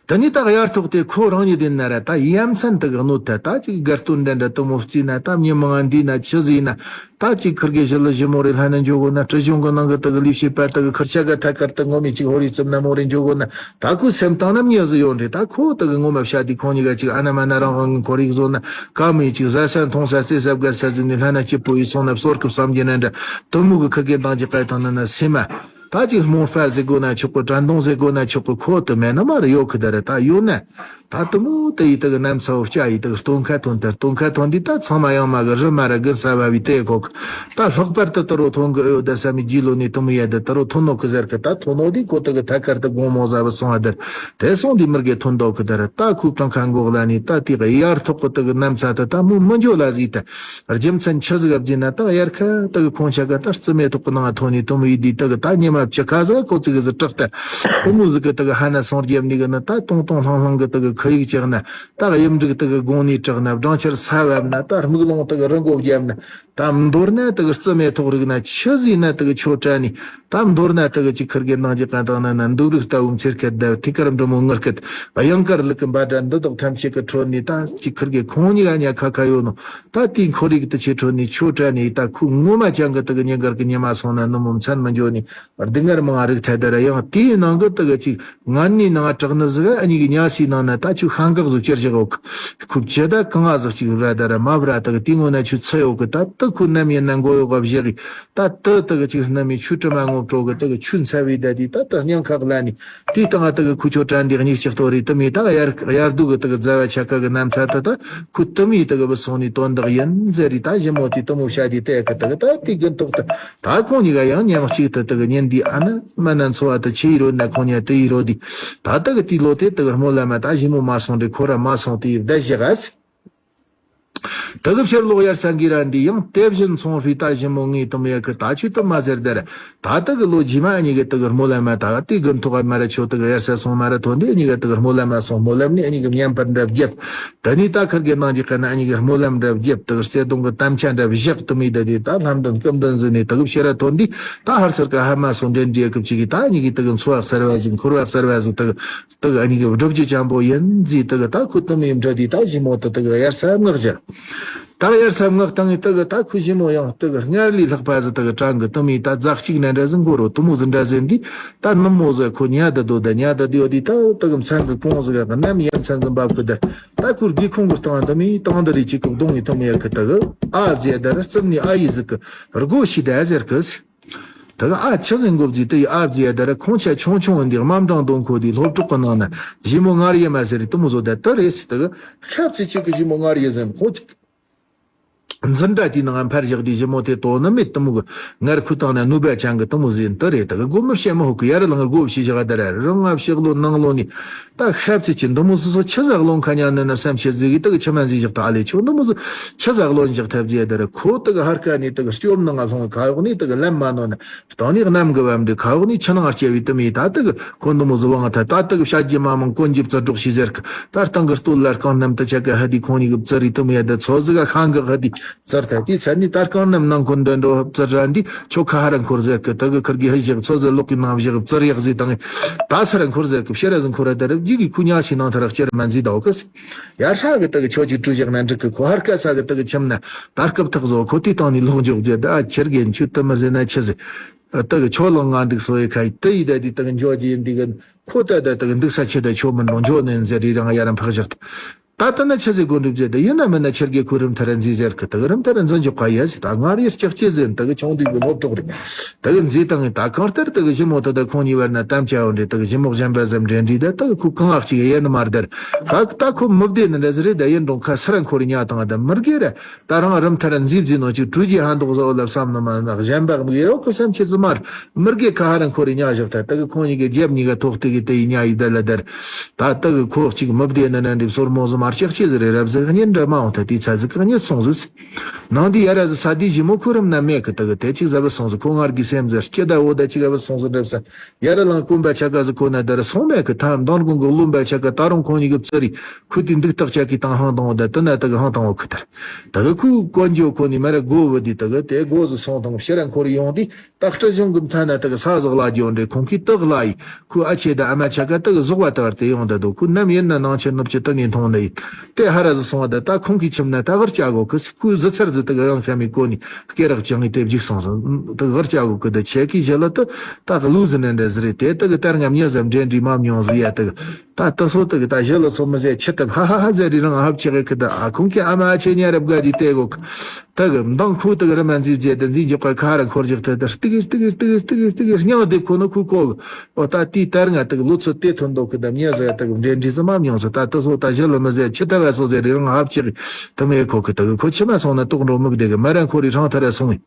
དེ་ནི་ད་གཡར་ཐོག་དེ་ཁོ་རང་ཉིད་ཡིན་ན་ར་ད་ཡ་མཚན་དུ་གི་གནོད་ཐལ། ད་ཅིག་དགའ་སྟོན་འདྲ་འདྲ་དུ་མོ་བརྩིས་ན་ད་མྱི་མང་ང་འདུས་ན་ཆི་ཟིག་ཡིན་ན། ད་ཅིག་ཁིར་གི་ཞི་ལི་ཞི་མོ་རེ་ལྷ་ན་འཇོག་གོ་ན་སྲིད་གཞུང་གི་ནང་གི་དུ་གི་ལས་བྱེད་པ་དུ་གི་ཁིར་ཆ་ག་ཐད་ཀར་དུ་ངོ་མི་ཅིག་ཧོ་རི་ཙམ་ན་མོ་རེ་འཇོག་གོ་ན་ད་ཁོ་སེམས་བཏང་ན་མྱི་ཟིག་ཡོད་རེད། ད་ཁོ་དུ་གི་ངོ་མ་བཤད་དུས་ཁོང་གཉིས་ཀ་ཅིག་ཨ་ན་མ་ན་རང་རང་གི་ཁོར་ཡུག་བཟོ་ན་ཀ་མི་ཅིག་ཟ་ས་འཐུང་ས་རྩེ་ས་བརྒལ་ས་ཟིན་ནས་ལྷ་ན་སྐྱིད་པོ་ཡིས་སོང་ན་བསོར་གི་བསམ་གྱི་ན་འདྲ་དུ་མོ་གི་ཁིར་གི་འདང་གི་ཀ་དང་ན་ན་སེམས་མ། ད་ཅིག་རྨོངས་པ་ཟེར་དགོས་ན་ཆོག་གི། དྲན་གདུང་ཟེར་དགོས་ན་ཆོག་གི། ཁོ་དུ་མེད་ན་མ་རེད་ཡོད་གི་ད་རེད། ད་ཡོད་ན་ད་དུ་མོ་དེ་ཡི་དུ་གི་གནམ་ས་བོ་སྐྱ་ཡི་དུ་གི་སྟོན་ཁ་ཐོན་ད་སྟོན་ཁ་ཐོན་དུས་ད་ཚང་མ་ཡང་མ་གི་རི་མ་ར་གི་ས་བ་བའི་དེ་གོ་གི། ད་ལྷག་པར་དུ་དུ་རོ་ཐོན་གི་ཨེ་ཡོད་ད་ས་མི་རྗེས་ལོ་ནས་དུ་མོ་ཡ་དུ་དུ་རོ་ཐོན་ནོ་གི་ཟེར་གི། ད་ཐོན་ནོ་དེ་ཁོ་དུ་གི་ཐད་ཀར་དུ་དགོང་མོ་ཟ་བ་སོང་བ་དར་དེ་སོང་དུས་མིར་གི་ཐོན་དོ་གི་དར་ད་ཁུ་གྲང་ཁ་འགོག་ལ་ནི་ད་དེ་གི་ཡར་ཐོག་གི་དུ་གི་གནམ་ས་དུ་ད་མོ་མི་འཇོ་ལ་ཟིག་ད། རྒྱུ་མཚན་ཆི་ཟིག་བརྗེད་ན་ད་དབྱར་ཁ་དག་ཁོང་ཆ་ག་ད་རྩི་མེ་ཐོག་གི་ནང་ཐོན་ནས་དུ་མོ་ཡི་དུས་དག་ད་ཉི་མ་བཅུ་ཁ་ཟིག་ཁོ་ཚིག་གི་ཟིག་དྲག་ད་དུ་མོ་ཟིག་གི་དག་ཧ་ན་སོང་རྒྱབ་ནི་གི་ན་ད་ཏོང་ཏོང་ལྷང་ལྷང་གི་དག་ཁི་ཡིག་ཅག་ན་ད་གཡུ་འབྲུག་དག་དགོང་ནས་དྲག་ན་སྦྲང་ཆར་ས་བབ་ན་ད་སྨུག་ལོང་དག་རི་མགོ་བརྒྱབ་ན་ད་མདོར་ན་དག་རྩི་མེ་ཐོག་རིག་ན་ཆི་ཟིག་ན་དག་ཆོ་དྲ་ནི། ད་མདོར་ན་དེ་གི་ཅིག་ཁིར་གི་ནང་གི་ཀ་དང་ན་ན་འདུག་རིགས་ལྟ་བུ་མཚེར་སྐད་བརྡབ་ཐི་ཀར་འབྲི་མོ་ངུར་སྐད་གཡང་དཀར་ལུག་གི་འབའ་སྒྲ་འདི་དག་ཐམས་ཅད་ཀྱི་ཁྲོད་ནས་ད་ཅིག་ཁིར་གི་ཁོང་གཉིས་ཀ་ཉ་ཁ་ཁ་ཡོད་ནོ། ད་དེའི་ཁོར་ཡུག་དུ་ཆེ་ཁྲོད་ནས་ཆོ་དྲ་ནས་ད་ཁོའི་ངོ་མ་ཅང་གི་དེ་གི་ཉིན་དཀར་གི་ཉི་མ་སོང་ན་ནུབ་མོ་མཚན་མི་འཇོ་ནས་སྡུག་བསྔལ་མང་རིགས་ཐད་དེ་ར་ཡང་དེའི་ནང་གི་དེ་གི་ཅིག་ངན་ནི་ནང་དྲག་ནི་ཟིག་ཨ་ཉིག་གི་ཉ་སའི་ནང་ན་ད་ཆུ་ཤང་འགག་ཟིག་ཅེར་བཞག་ཡོད་གི། ཁུབ་ཅེ་ད་གང་ང་ཟིག་ཅིག་ར་ད་ར་མ་བ་ར་དེ་གི་དེའི་ངོ་ན་ཆུ་ཚི་ཡོད་གི། ད་དེ་ཁོ་ནམ་ཡིན་ན་མགོ་ཡོད་ག་བཞག་གི། ད་དེ་དག་ཅིག་སྣ་མི་ཆུ་དྲི་མ་ངོ་སྤྲོ་གི་དེ་གི་ཆུ་འཚབ་བའི་ད་དེ་ད་ད་སྙིང་ཁག་ལ་ནི་དེའི་སྟེང་ང་དེ་གི་ཁུ་ཆོ་དྲན་དེ་སྙིགས་ཅིག་གཏོར་རེ་དུ་མི་ད་གཡར་གཡར་དུ་གི་དེ་གི་རྫ་བ་ཆ་ཀ་གི་གནམ་ཚ་ད་ད་ཁུ་དུ་མི་དེ་གི་བུ་སོང་ནི་དོན་དག་ཡིན་ཟེར་རེ་ད་ཞི་མོ་དེ་དུ་མོ་བཤད་དེ་དེ་གི་དེ་གི་ད་དེ་གི་ཐོག་ཏུ་ད་ཁོང་གཉིས་ཀ་ཡང་མཉམ་གཅིག་ཏུ་དེ་གི་ཉིན་དེ་ཨ་ན་མ་ན་འཚོ་བ་དེ་ཆི་ཡི་རོ་ན་ཁོང་གཉིས་དེ་ཡི་རོ་དེ་ད་དེ་གི་དེ་ལོ་དེ་དེ་གི་རྨོ་ལ་མ་ད་ཞི་མོ་མ་སོང་དེ་ཁོ་ར་མ་སོང་དེ་ཡི་བསྡད་བཞག་ཨ་སི། དེ་གི་ཕྱིར་ལོག་ཡར་སང་གི་ར་འདི་ཡང་དེ་བཞིན་སོང་བའི་ད་ཞི་མོ་ངའི་དུམ་ཡ་གི་ད་ཆུ་དུ་མ་ཟེར་དེ་ར། ད་དེ་གི་ལོ་རྗེས་མ་ཨ་ཉི་གི་དེ་གི་རྨོ་ལམ་མ་ད་དེ་གི་ཐོག་མ་ར་ཆོ་དེ་གི་ཡར་ས་སོང་མ་ར་ཐོན་དེ་ཨ་ཉི་གི་དེ་གི་རྨོ་ལམ་མ་སོང་། རྨོ་ལམ་ནི་ཨ་ཉི་གི་མཉམ་པར་འདྲ་བརྒྱབ། དེ་ནི་ད་ཁིར་གི་ནང་གི་ཁ་ན་ཨ་ཉི་གི་རྨོ་ལམ་འདྲ་བརྒྱབ། དེ་གི་བརྩེ་དུང་གི་དམ་བཅའ་འདྲ་བཞག་དུ་མི་ད་དེ་ད་ལྷམ་འདོན་སྐུམ་འདོན་ཟི་ནི་དེ་གི་ཕྱིར་ར་ཐོན་དེ་ད་ཧར་སར་གི་ཧ་མ་སོང་འདྲེན་འདྲེ་གི་ཅིག་གི་ད་ཨ་ཉི་གི་དེ་གི་འཚོ་བ་གསར་བ་ཟིག་འཁོར་བ་གསར་བ་ཟིག་དེ་གི་དག་ཨ་ཉི་གི་སྒྲུབ་རྒྱུ་ཅན་པོ་ཡིན་ཟིག་དག་ད་ཁུ་དུ་མི་འདྲ་དེ་ད་ཞི་མོ་དུ་དག་ཡར་ས་མངགས་བཞག་ད་ཡར་ས་མངགས་བཏང་ངི་དག་ད་ཁུ་ཞི་མོ་ཡང་དག་སྔར་ལས་ལྷག་པ་ཟིག་དག་དྲང་གི་དུ་མི་ད་རྫ་གཅིག་ན་འདྲ་ཟིག་མགོ་རོ་དུ་མོ་ཟིག་འདྲ་ཟིག་འདི་ད་ནུབ་མོ་ཟིག་ཁོ་ཉ་ད་དོ་ད་ཉ་ད་དེ་ཡོད་དེ་ད་དག་མཚན་གི་གོང་ཟིག་ག་ནམ་ཡར་མཚན་ཟིག་འབབ་གི་ད་ད་ཁུར་གི་ཁོང་གི་སྟེང་དུ་མི་སྟེང་དུ་རེ་ཅིག་གི་གདོང་ངི་དུ་མི་ཡ་གི་དག་ཨ་བྱས་ད་ར་རྩིབ་ནི་ཨ་ཡི་ཟིག་གི་སྒོ་ཤི་ད་ཟེར་གི། དེ་ག་ཨ་ཆི་ཟིག་འགོ་བརྩིས་དེ་ཡི་ཨ་བརྩིས་ཡ་དེ་ར་ཁོང་ཆ་ཆུང་ཆུང་འདི་དམའ་འབྲིང་གདོང་ཁོ་དེ་སློབ་གྲོགས་གི་ནང་ན་ཞི་མོ་ངར་ཡི་མ་ཟེར་རེ་དུ་མོ་བཟོ་དེ་དེ་རེད་ཟེར་དེ་ག་ཤབ་ཚེ་གཅིག་གི་ཞི་མོ་ངར་ཡི་ཟེར་ཁོ་ཅིག་འཛིན་གྲྭ་དེའི་ནང་ཕར་བཞག་དེ་ཞི་མོ་དེ་དོ་ནི་མེད་དུ་མོ་གི་ངར་ཁུ་བཏང་ན་ནུས་པ་ཅན་གི་དུ་མོ་ཟེར་དེ་རེད། དེ་ག་སྒོ་མི་བཤད་མི་ཧོ་གི་ཡ་ར་ལང་སྒོ་བཤད་བཞག་དེ་ར་རང་ང་ཕྱི་ལོ་ནང་ལོ་ནི། ད་ཤབ་ཚེ་ཆེ་འདི་མོ་སོ་སོ་ཆི་ཟིག་ལོང་ཁ་ཉན་ནི་ན་བསམ་ཤེས་ཟིག་གི་དག་ཆི་མ་འཛིན་བཞག་ད་ཨ་ལེ་ཆོ་འདི་མོ་ཟིག་ཆི་ཟིག་ལོན་བཞག་ཐབས་ཇེ་དར་ཁོ་དག་ཧར་ཁ་ནས་དག་སྐྱོབ་ནང་ང་ལྷུང་ཁ་འོག་ནས་དག་ལམ་མ་ནོ་ན་སྟེང་ནས་གནམ་གི་བབ་འདི་ཁ་འོག་ནས་ཆུ་ནང་སྐྱེ་བའི་དུ་མི་ད་དག་ཁོ་འདི་མོ་ཟིག་དབང་ཐ་ད་དག་བཤད་རྒྱུ་མ་མང་གོན་རྒྱུ་བཙིར་སྒྲོག་ཤེས་ཟེར་གི་ད་སྟེང་གི་སྟོད་ལ་རྐང་སྣམ་དུ་ཆ་གི་ཧ་དི་ཁོང་གཉིས་གི་བཙིར་རི་དུ་མི་ཡ་ད་ཚོ་ཟིག་ག་ཤང་གི་ཧ་དི། བཙིར་ཐལ་དེའི་ཚད་ནི་ད་རྐང་སྣམ་ནང་ཁོ་འདྲ་འགྲོ་བཙིར་ར་འདི་ཁྱོ་ཁ་ཧ་ར་འཁོར་ཟེར་གི་དེ་གི་ཁུར་གི་ཧི་བཞག་ཚོ་ཟེར་ལོག་གི་ནང་བཞག་བཙིར་ཡག་ཟིག་དང་ད་ས་ར་འཁོར་ཟེར་གི་ཕྱི་ར་ཟིག་འཁོར་ར་དེ་ར་བརྒྱུད་གི་ཁུ་ཉག་ཆི་ནང་ཐ་ར་སྐྱེར་མ་འཛི་ད་འོ་གི་སི་ཡ་ཧྲ་གི་དེ་གི་ཁྱོ་ཅིག་གྲུ་བཞག་ན་འགྲིག་གི་ཁོ་ཧར་ཀ་ས་གི་དེ་གི་ཁྱིམ་ན་ད་སྐབས་ཐག་བཟོ་ཁོ་དེ་སྟེང་ནས་ལོག་འཇོག་རྒྱུ་ད་ཁྱེར་གི་ཆུ་དུ་མི་ཟེར་ན་ཆི་ཟེར་དེ་གི་ཁྱོ་ལོག་ང་འདུག་སོ་ཡི་ཁ་ཡི་དེ་ཡི་ད་དེ་དེ་གི་འཇོག་རྒྱུ་ཡིན་དེ་གི་ཁོ་ད་ད་དེ་གི་འདུག་ས་ཆི་ད་ཁྱོ་མི་འགྲོ་འཇོག་ནན་ཟེར་རི་རང་ཡ་ར་འཕག་བཞག་ད། ད་ལྟ་ན་ཆི་ཟེར་དགོས་འགྲུབ་ཅེས་ད་ཡིན་ན་མིན་ན་ཁྱེད་ཀྱིས་ཁོ་རུམ་ཐར་མཛེས་ཟེར་གི་ད་གི་རུམ་ཐར་མཛེས་འཇོག་ག་ཡ་ཟེར། ད་སྔར་ཡུལ་ལྕགས་ཀྱི་ཟེར་ད་གི་ཆུང་དུས་ཀྱི་སློབ་གྲོགས་རེད། ད་གི་མཛེས་བཏང་ངས་ད་གང་ལྟར་ད་གི་ཞི་མོ་ད་ད་ཁོང་གཉིས་བར་ན་གཏམ་བྱ་བ་འདྲེ་ད་གི་ཞི་མོ་གཞན་པ་ཟམ་འདྲེན་འདྲི་ད་ད་གི་ཁོ་གང་ཨག་ཅིག་ཡེ་ནི་མར་དར་ག་ད་ཁོ་མི་བདེ་ནི་འདྲ་ཟེར་རེད། ད་ཡིན་རུང་ཁ་སི་ར་འཁོར་ཉ་དང་ད་མི་དགེ་ར། ད་རང་རུམ་ཐར་མཛེས་མཛེས་ནོ་ཅིག་གྲུ་གྱི་ཧན་ཏོག་བཟོ་ལ་བསམ་ནི་མ་ན་གཞན་པ་མི་ཡེ་རོ་ཁོ་སེམས་ཁྱེད་ཟི་མར་མི་དགེ་ཁ་ཧ་ར་འཁོར་ཉ་བཞག་ད་ད་གི་ཁོང་གཉིས་ཀྱི་རྒྱབ་གཉིས་ཀ་ཐོག་ཏི་གི་དེ་ཡི་ཉ་ཡི་ད་ལ་དར། ད་ལྟ་གི་ཁོ་གཅིག་མི་བདེ་ན་ན་འདྲིབ་སོར་མོ་ཟི་མར་ལྕགས་ཆེ་ཟི་རེ་རབ་ཟི་གཉེན་འདྲ་མ་འོང་ཐ་དེའི་ཚ་ཟི་གཉེན་སོང་ཟི། ནང་དེ་ཡ་ར་ཟི་ས་དེ་ཞི་མོ་ཁོ་རམ་ན་མེད་གི་ད་གི་དེ་གཅིག་ཟ་བ་སོང་ཟི་ཁོ་ངར་གི་སེམས་ཟེར་སྐྱེ་ད་འོ་ད་གཅིག་ཨ་བ་སོང་ཟི་འདྲབ་ས། ཡ་ར་ལང་ཀུན་པ་ཆ་ག་ཟི་ཁོ་ན་ད་ར་སོང་མེད་གི་ཐ་མདང་དགོང་གི་བློན་པ་ཆ་ག་ད་རུང་ཁོང་གཉིས་གི་བཙི་རི་ཁུ་དེ་འདུག་སྟག་ཆ་གི་དང་ཧང་དང་འོ་ད་དེ་ན་ད་གི་ཧང་དང་འོ་ཁུ་དར། ད་གི་ཁུ་དཀོན་ཇོ་ཁོ་ནི་མ་ར་གོ་བ་དེ་ད་གི་དེ་གོ་ཟི་སོང་དང་ཕྱི་ར་འཁོར་ཡོང་དེ། ད་སྤྲི་གཞུང་གི་མཐའ་ན་དག་ས་ཟག་ལ་རྒྱོ་འདྲེ་ཁོང་གིས་དག་ལ་ཡི་ཁོའི་ཨ་ཆེ་ད་ཨ་མ་ཆ་ག་དག་ཟོག་བ་དར་ཏེ་ཡོང་ད་དོ་ཁོ་ནམ་ཡིན་ན་ནང་ཆེ་ནུབ་ཆེ་ད་ནས་མཐོང་ནི་ཡིན། དེ་ཧ་ར་ཟི་སོང་བ་ད་ད་ཁོང་གིས་ཁྱིམ་ན་ད་གར་ཅག་གོ་ཁི་སི་ཁོའི་ཟི་ཚར་ཟི་དག་ཡང་ཤ་མི་གོ་ནི་སྐེ་རག་ཅང་ངི་དེ་བརྒྱུགས་སོང་ཟི་དག་གར་ཅག་གོ་ཁི་ད་ཆེ་གི་ཞི་ལ་ད་ད་ག་ལུ་ཟི་ནན་འདྲ་ཟི་རེད། དེ་དག་དར་ང་མྱི་ཟམ་འདྲེན་འདྲི་མ་མྱོང་ཟི་ཡ་དག་ད་ད་སོ་དག་ད་ཞི་ལ་སོ་མི་ཟེ་ཆི་ད་ཧ་ཧ་ཧ་ཟེ་རི་རང་ཧབ་ཆེ་གི་ཁི་ད་ཨ་ཁོང་གི་ཨ་མ་ཨ་ཆེ་ཉ་རབ་ག་དི་དེ་གོ་ཁི། དེ་གི་མདང་ཁོ་དེ་གི་རི་མ་འཛིབ་རྗེས་དེ་འཛིན་རྒྱག་པ་ཁ་ར་འཁོར་རྒྱག་དེ་དེ་ཏི་གི་ཏི་གི་ཏི་གི་ཏི་གི་ཏི་གི་སྙིང་རྡེབ་ཁོ་ནི་ཁོ་ཁོ་གི་ཨོ་ད་དེའི་ལྟར་ང་དེ་གི་ལོ་ཚོད་དེ་ཐོན་འདུག་གི་དམ་ཉེ་ཟ་དེ་གི་འདྲེ་འདྲི་ཟི་མ་མྱོང་ཟི་ད་དེ་སོ་ད་ཞི་ལི་མི་ཟེ་ཆི་ལྟ་བ་སོ་ཟེ་རི་རང་ཧབ་ཆེ་གི་དེ་མེ་ཁོ་གི་དེ་གི་ཁོ་ཆི་མ་སོང་ན་ལྟོགས་འགྲོ་མི་བདེ་གི་མ་ར་འཁོར་རི་ཧྲང་ཐ་ར་སོང་ངི།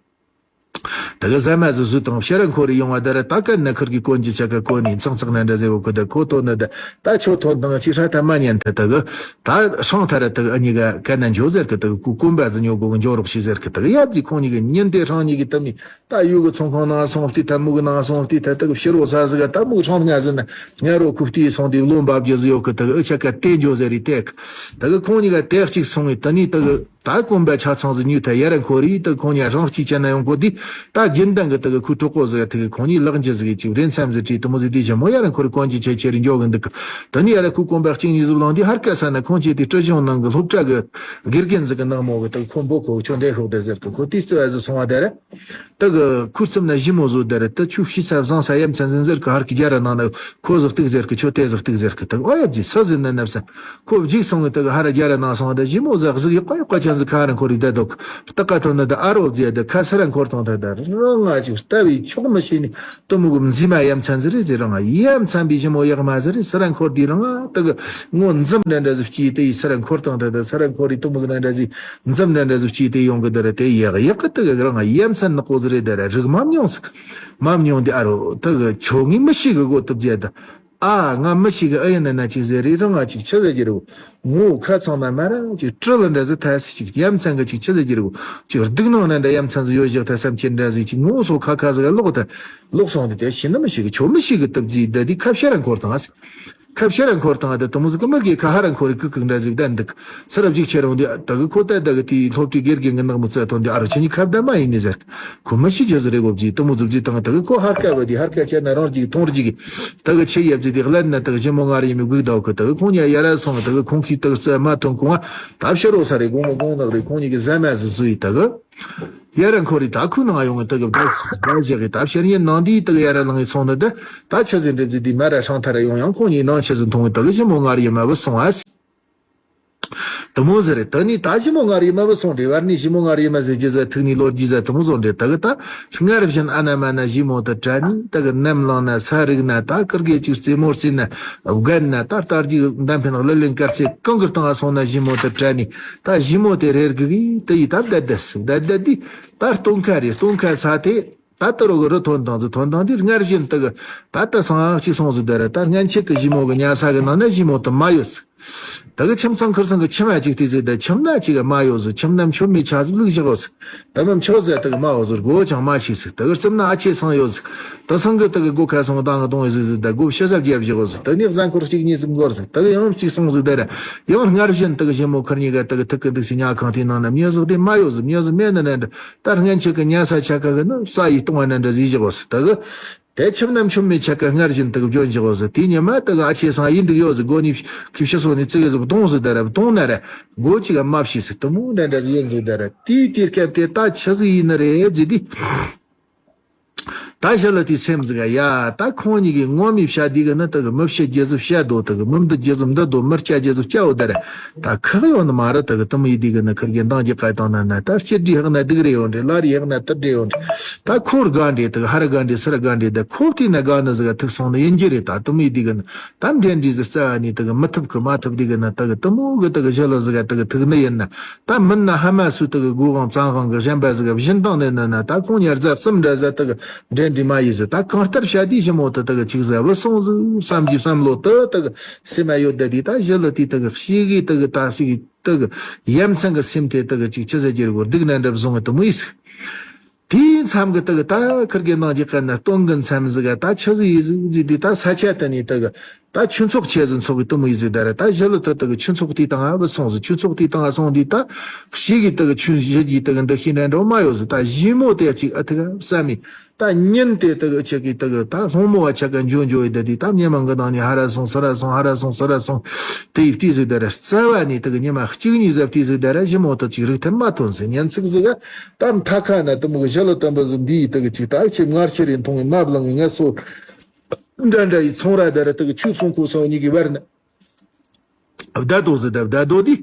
དེ་གི་ཟ་མ་ཟི་ཟུ་དང་ཕྱི་ར་འཁོར་རི་ཡོང་བ་དེ་ར་ད་གན་ན་ཁིར་གི་གོན་གྱི་ཆ་ག་གོན་ནི་ཚང་ཚང་ན་འདྲ་ཟེ་བོ་གི་དེ་ཁོ་ཐོན་ནི་དེ། ད་ཆོ་ཐོན་དང་ཅི་ཧྲ་ཐ་མ་ཉན་ཐ་ད་གི། ད་ཧྲང་ཐ་ར་ད་གི་ཨ་ཉི་ག་ག་ན་འཇོ་ཟེར་གི་ད་གི་ཀུ་ཀུམ་པ་ཟི་ཉོ་གོ་གི་འཇོ་རོགས་ཤི་ཟེར་གི་ད་གི་ཡབ་ཟི་ཁོང་ཉི་གི་ཉིན་དེ་ཧྲང་ཉི་གི་ད་མི་ད་ཡུ་གི་ཚོང་ཁང་ནང་སོང་སྟེ་ད་མུ་གི་ནང་སོང་སྟེ་ད་ད་གི་ཕྱི་རོ་ས་ཟི་ག་ད་མུ་གི་ཧྲང་ང་ཟི་ན་ང་རོ་ཁུ་སྟེ་སོང་སྟེ་བློ་འབབ་རྒྱུ་ཟི་ཡོ་གི་ད་གི་ཨ་ཆ་ག་དེ་འཇོ་ཟེར་རི་ཏེ་གི། ད་གི་ཁོང་ཉི་ག་དེ་གཅིག་སོང་ངི་ད་ནི་ད་གི། ད་དཀོན་པ་ཆ་ཚང་ཟིག་ཉུལ་ཐལ་ཡ་ར་འཁོར་རི་ད་ཁོང་ཉ་རང་གཅིག་བྱས་ན་ཡོང་གོ་དི། ད་རྒྱུན་ལྡན་གི་ད་གི་ཁུ་གྲོགས་པོ་ཟིག་ད་གི་ཁོང་ཉིད་ལག་འཇུ་ཟིག་གི་ཅིག་བདེན་མཚམས་ཟིག་བྲིས་དུ་མོ་ཟིག་དེ་ཞི་མོ་ཡ་ར་འཁོར་གོན་གྱི་ཆེ་ཆེ་རི་འཇོག་གི་འདུག་གི། ད་ནི་ཡ་ར་ཁུ་དཀོན་པ་གཅིག་གཉིས་ཟིག་ལོང་དི་ཧར་ཀ་ས་ན་ཁོང་ཆེ་དི་སྤྲི་གཞུང་ནང་གི་སློབ་གྲྭ་གི་དགེ་རྒན་ཟིག་གི་ནག་མོ་གི་ད་གི་ཁོ་འབོ་ཁོ་ཁྱོད་འདས་ཤོག་དེ་ཟེར་གི་ཁོ་དི་རྩི་བ་ཟིག་སོང་བ་དེ་ར། ད་གི་ཁུར་ཙམ་ན་ཞི་མོ་ཟོ་དེ་ར་ད་ཆུ་ཤི་ས་བཟང་ས་ཡ་མཚན་ཟིན་ཟེར་གི་ཧར་གི་རྒྱ་ར་ནང་ན་ཁོ་ཟིག་སྟུག་ཟེར་གི་ཁྱོད་དེ་ཟིག་སྟུག་ཟེར་གི་ད་གི་ཨོ་ཡ་ཇི་ས་ཟིན་ན་ནབ་ས། ཁོ་བརྒྱུགས་སོང་གི་དེ་ག་ཧ་ར་རྒྱ་ར་ནང་སོང་བ་དེ་ཞི་མོ་ཟ་གཟིག་ཡོད་ཀ་ཡོད་ཀ་ཆན་ཟི་ཁ་ར་འཁོར་རི་བསྡད་འདུག་ལྟ་ཀ་ཐོན་ན་དེ་ཨ་རོ་ཟི་ཡ་དེ་ཁ་སི་ར་འཁོར་བཏང་ཐ་དེ་རང་ང་ཅིག་ལྟ་བའི་ཆོག་མི་ཤེས་ནི་གཏི་མུག་གི་མཛེས་མ་ཡ་མཚན་ཟི་རེད་ཟེར་རང་ཡ་མཚན་པའི་ཞི་མོ་ཡག་མ་ཟི་རེད་སི་ར་འཁོར་དེ་རང་ང་དེ་གི་ངོ་འཛུམ་འདྲ་འདྲ་ཟི་སྐྱེས་དེ་ཡི་སི་ར་འཁོར་བཏང་ཐ་དེ་སི་ར་འཁོར་རི་གཏི་མུག་ཟི་འདྲ་འདྲ་ཟི་འཛུམ་འདྲ་འདྲ་ཟི་སྐྱེས་དེ་ཡོང་གི་དེ་ར་དེ་ཡག་ཡག་གི་དེ་གི་རང་ཡ་མཚན་ནག་པོ་ཟི་རེད་དེ་ར་རིག་མ་མྱོང་ཟི་མ་མྱོང་དེ་ཨ་རོ་དེ་གི་ཁྱོད་ངའི་མི་ཤེས་གི་གོ་ཐུབ་ཟེར་དེ། ཨ་ང་མི་ཞིག་གི་ཨ་ཡིན་ན་ན་ཅིག་ཟེར་རེད་རང་ང་ཅིག་ཆི་ཟེར་གྱི་རེད། ངོ་ཁ་ཚང་མ་མ་ར་ཅིག་སྤྲུལ་ལ་འདྲ་ཟེར་ཐལ་སི་ཅིག་ཡ་མཚན་གི་ཅིག་ཆི་ཟེར་གྱི་རེད། ཅིག་སྡུག་ནང་ན་འདྲ་ཡ་མཚན་ཟིག་ཡོད་ཞག་ཐལ་བསམ་ཁྱེད་འདྲ་ཟིག་ཅིག་ངོ་སོ་ཁ་ཁ་ཟིག་ལོག་ཐལ་ལོག་སོང་དེ་དེ་ཤི་ན་མི་ཞིག་གི་ཁྱོད་མི་ཞིག་གི་སྟབས་ཟིག་ད་དེ་ཁ་བཤད་ར་འཁོར་དང་ཨ་སི། ཁ་བཤད་ར་འཁོར་དང་ཨ་ད་དུ་མོ་ཟིག་གི་མི་གི་ཁ་ཧ་ར་འཁོར་རི་ཀི་ཀི་འདྲ་ཟིག་བསྡད་འདུག་ས་རབ་ཅིག་ཁྱེད་རང་དེ་ད་གི་ཁོ་ད་ད་གི་དེའི་སློབ་གྲྭའི་དགེ་རྒན་གི་ནག་མོ་བཙལ་ཐོན་དེ་ཨ་རོ་ཁྱེད་གཉིས་ཁ་བརྡ་མ་ཡིན་ནི་ཟེར། ཁོ་མི་ཤི་རྒྱུ་ཟིག་རེད་གོ་བགྱིས་གཏི་མུག་ཟིག་བགྱིས་དང་ད་གི་ཁོ་ཧར་ཀ་བ་དེ་ཧར་ཀ་བྱས་ན་རང་རྒྱུག་མཐོང་རྒྱུག་གི་ད་གི་ཆེ་ཡབ་ཟིག་དེ་ཀླད་ན་ད་གི་ཞི་མོ་ངར་ཡིན་མི་སྒུག་ད་གི་ད་གི་ཁོང་ཉ་ཡ་ར་སོང་ད་གི་ཁོང་གིས་ད་གི་རྩད་མ་ཐོན་གོང་ད་ཕྱི་རོ་ས་རེ་དགོང་མོ་དགོང་ནག་རེ་ཁོང་གཉིས་ཀྱི་ཟ་མ་ཟིག་བཟོས་ཡི་ད་གི་ཡ་ར་འཁོར་རི་ད་ཁོ་ནང་ཡོང་ངི་ད་གི་བདག་བདག་བཞག་གི་ད་ཕྱི་ཉིན་ནང་དེའི་ད་གི་ཡ་ར་ལང་ངི་སོང་ད་ད་ད་ཆི་ཟིག་འགྲིབ་ཟིག་དེ་མ་ར་ཧྲང་ཐ་ར་ཡོང་ཡང་ཁོང་གཉིས་ནང་ཆི་ཟིག་མཐོང་ངི་ད་གི་ཞི་མོ་ངར་ཡིན་མ་བུ་སོང་ཨ་སི། དུ་མོ་ཟེར་རེད། ད་ནི་ད་ཞི་མོ་ངར་ཡི་མ་བུ་སོང་རེད། བར་ནི་ཞི་མོ་ངར་ཡི་མ་ཟེར་རྒྱུ་ཟེར་ཐུག་ནི་ལོ་རྒྱུ་ཟེར་དུ་མོ་བཟོ་འདྲེ་ད་གི་ད་སྔར་བཞིན་ཨ་ན་མ་ན་ཞི་མོ་ད་དྲ་ནི་ད་གི་ནམ་ལངས་ན་ས་རིག་ན་ད་ཀིར་གེ་ཅིག་རྩེ་མོ་རྩེ་ན་བརྒལ་ན་ད་ལྟ་རྒྱུ་འདམ་ཕན་གླུ་ལེན་དཀར་ཚེ་གང་གི་སྟེང་ང་སོང་ན་ཞི་མོ་ད་དྲ་ནི་ད་ཞི་མོ་དེ་རེར་གི་གི་ད་ཡི་ད་བསྡད་བསྡད་སི་བསྡད་བསྡད་དི་ད་སྟོན་ཁ་རེད། སྟོན་ཁ་ས་དེ། ད་ལྟ་རོ་གི་རི་ཐོན་དང་ཚུ་ཐོན་དང་དེ་སྔར་བཞིན་དུ་གི་ད་ལྟ་སང་ཨ་གཅིག་སོང་ཟིག་དེ་ར་ད་སྔན་ཆད་ཀྱི་ཞི་མོ་གི་ཉལ་ས་གི་ནང་ན་ཞི་མོ་དུ་མ་ཡོད་ཟིག་ད་གི་ཁྱིམ་ཚང་ཁིར་ཚང་གི་ཁྱིམ་ཨ་གཅིག་དེ་ཟིག་ད་ཁྱིམ་ན་གཅིག་གི་མ་ཡོད་ཟིག་ཁྱིམ་ན་མཆོད་མེ་ཆ་ཟིག་བླུག་བཞག་ཡོད་ཟིག་ད་མི་མཆོད་ཟེར་ད་གི་མ་ཡོད་ཟིག་སྒོ་ཅང་མ་ཕྱེ་ཟིག་ད་གི་རྩིབ་ན་ཨ་ཆེ་སང་ཡོད་ཟིག་ད་སང་གི་ད་གི་སྒོ་ཁ་སོང་དང་གི་གཏོང་ཡོད་ཟིག་ཟིག་ད་སྒོ་ཕྱི་ཟ་བརྒྱབ་བཞག་ཡོད་ཟིག་ད་ནི་གཟའ་འཁོར་གཅིག་གཉིས་ཟིག་འགོར་ཟིག་ད་གི་ཡང་གཅིག་སོང་ཟིག་དེ་ར་ཡང་སྔར་བཞིན་ད་གི་ཞི་མོ་ཁིར་གཉིས་ཀ་ད་གི་ཐུག་གི་འདུག་སི་ཉལ་ཁང་དེའི་ནང་ན་མྱི་ཟིག་དེ་མ་ཡོད་ཟིག་མྱི་ཟིག་མེད་ནི་ནི་འདྲ། ད་སྔན་ཆད་ཀྱི་ཉལ་ས་ཆ་ག་གི་ནི་ས་ཡི་སྟོང་བ་ན་འདྲ་ཟིག་བཞག་ཟིག་ད་གི། དེ་ཁྱིམ་ན་མཆོད་མེ་ཆ་ག་སྔར་བཞིན་དུ་བྱོན་བཞག་ཟིག་དེ་ཉི་མ་ད་གི་ཨ་ཆེ་སང་ཡིན་འདུག་ཡོད་ཟིག་སྒོ་ནི་ཁི་ཕྱི་སོ་ནི་ཙི་གི་ཟིག་བཏོང་ཟིག་ད་ར་བཏོང་ན་ར་སྒོ་ཅིག་ག་མ་ཕྱེ་ཟིག་དུ་མོ་འདྲ་འདྲ་ཟིག་ཡིན་ཟིག་ད་ར་དེའི་དུས་སྐབས་དེ་ད་ཆི་ཟིག་ཡིན་ནི་རེད་ཟིག་དེ། ད་ཞི་ལི་དེའི་སེམས་ཟིག་ག་ཡ། ད་ཁོང་གཉིས་ཀྱིས་ངོ་མའི་བཤད་དུས་གི་ནི་དེ་གི་མི་བཤད་རྒྱུ་ཟིག་བཤད་དོ། དེ་གི་མི་འདུ་རྒྱུ་ཟིག་འདུ་དོ། མི་སྐྱ་རྒྱུ་ཟིག་སྐྱ་བོ་དེ་ར་ད་ཁག་ཡོད་ནི་མ་རེད། དེ་གི་དེ་མོ་ཡིན་དུས་གི་ནི་ཁིར་གི་འདང་གི་ཀ་བཏང་ན་ན། ད་སྤྱི་འདྲི་ཧག་ན་སྡུག་རེ་ཡོད་རེད། ལ་རེ་ཧག་ན་དུ་འདྲེ་ཡོད་རེད། ད་ཁོར་དགའ་འདྲེ་དེ་གི་ཧར་དགའ་འདྲེ་སར་དགའ་འདྲེ། ད་ཁོ་བལྟས་ན་དགའ་ནི་ཟིག་ག་ཐུག་སོང་ནི་ཡིན་རྒྱུ་རེད། ད་དེ་མོ་ཡིན་དུས་གི་ནི་ད་འབྲེལ་འདྲིས་ཟིག་རྩ་བ་ནས་དེ་གི་མི་ཐུབ་གི་མ་ཐུབ་དུས་གི་ནི་དེ་གི་དེ་མོ་གི་དེ་གི་ཞི་ལི་ཟིག་ག་དེ་གི་ཐུག་ནི་ཡིན་ན། ད་མིན་ན་ཧ་མ་སུ་དེ་གི་སྒོ་གང་བཙན་དབང་གི་གཞན་པ་ཟིག་ག་བཞིན་བཏང་ནས་ན་ན། ད་ཁོང་ཉར་ཟ་གསུམ་འདྲ་ཟ་དེ་གི་འབྲེལ་འདྲིས་མ་ཡིན་ཟིག་ད་གང་ལྟར་བྱ་དུས་ཞི་མོ་དེ་དེ་གི་ཅིག་ཟ་བུད་སོང་ཟིག་བསམ་གྱི་བསམ་བློ་དེ་དེ་གི་སེམས་མ་ཡོད་བསྡད་དུས། ད་ཞི་ལི་དེ་དེ་གི་ཤེས་གི་དེ་གི་ད་ཤེས་གི་དེ་གི་ཡ་མཚན་གི་སེམས་དེ་དེ་གི་ཅིག་ཆི་ཟེར་རྒྱུ་རེད་གོ། སྡུག་ན་འདྲ་བཟུང་གི་དེ་མོ་ཡིན་ཟིག་དེའི་མཚམས་ཀྱི་དེ་གི་ད་ཁིར་གི་ནང་གི་ཀ་ན་སྟོན་གི་མཚམས་ཟིག་ག་ད་ཆི་ཟིག་ཡིན་ཟིག་ཟིག་དེ་ད་ས་ཆ་དེ་ནས་དེ་གི་ད་ཆོས་ཚོགས་ཆེ་ཟིག་ཚོགས་གི་དེ་མོ་ཡིན་ཟིག་ད་ར། ད་ཞི་ལི་དེ་དེ་གི་ཆོས་ཚོགས་དེའི་སྟེང་ང་བུད་སོང་ཟིག་ཆོས་ཚོགས་དེའི་སྟེང་ང་སོང་དུས་ད་ཤེས་གི་དེ་གི་ཆོས་ཞི་གི་དེ་གི་འདུ་ཤེས་འདྲ་འདྲ་མ་ཡོད་ཟིག་ད་ཞི་མོ་དེ་ཅིག་ཨ་ཐུག་བསམ་མི་ད་ཉིན་དེ་དེ་གི་ཆེ་གི་དེ་གི་ད་སློང་མོ་བ་ཆ་ག་འཇོ་འཇོ་ཡི་ད་དེ་ད་ཉི་མ་གི་ནང་ནས་ཧ་ར་སོང་ས་ར་སོང་ཧ་ར་སོང་ས་ར་སོང་དེ་ཡི་བལྟས་ཟིག་ད་ར། རྩ་བ་ནས་དེ་གི་ཉི་མ་གཅིག་གཉིས་ཟིག་བལྟས་ཟིག་ད་ར་ཞི་མོ་དེ་ཅིག་རིག་ཐལ་མ་ཐོན་ཟིག་ཉན་ཚིག་ཟིག་ག་ད་མཐའ་ཁ་ན་དེ་མོ་གི་ཞི་ལི་དམ་པ་ཟིག་འདིའི་དེ་གི་ཅིག་ད་ཆེ་མངར་ཆེ་རེ་འཐུང་བའི་མ་བླངས་བའི་ངལ་གསོ་འདྲ་འདྲ་ཡི་ཚོང་ར་ད་ར་དེ་གི་ཆུ་སོང་ཁོ་སོང་གཉིས་ཀྱི་བར་ན་བརྡ་དོ་ཟིག་ད་བརྡ་དོ་དེ་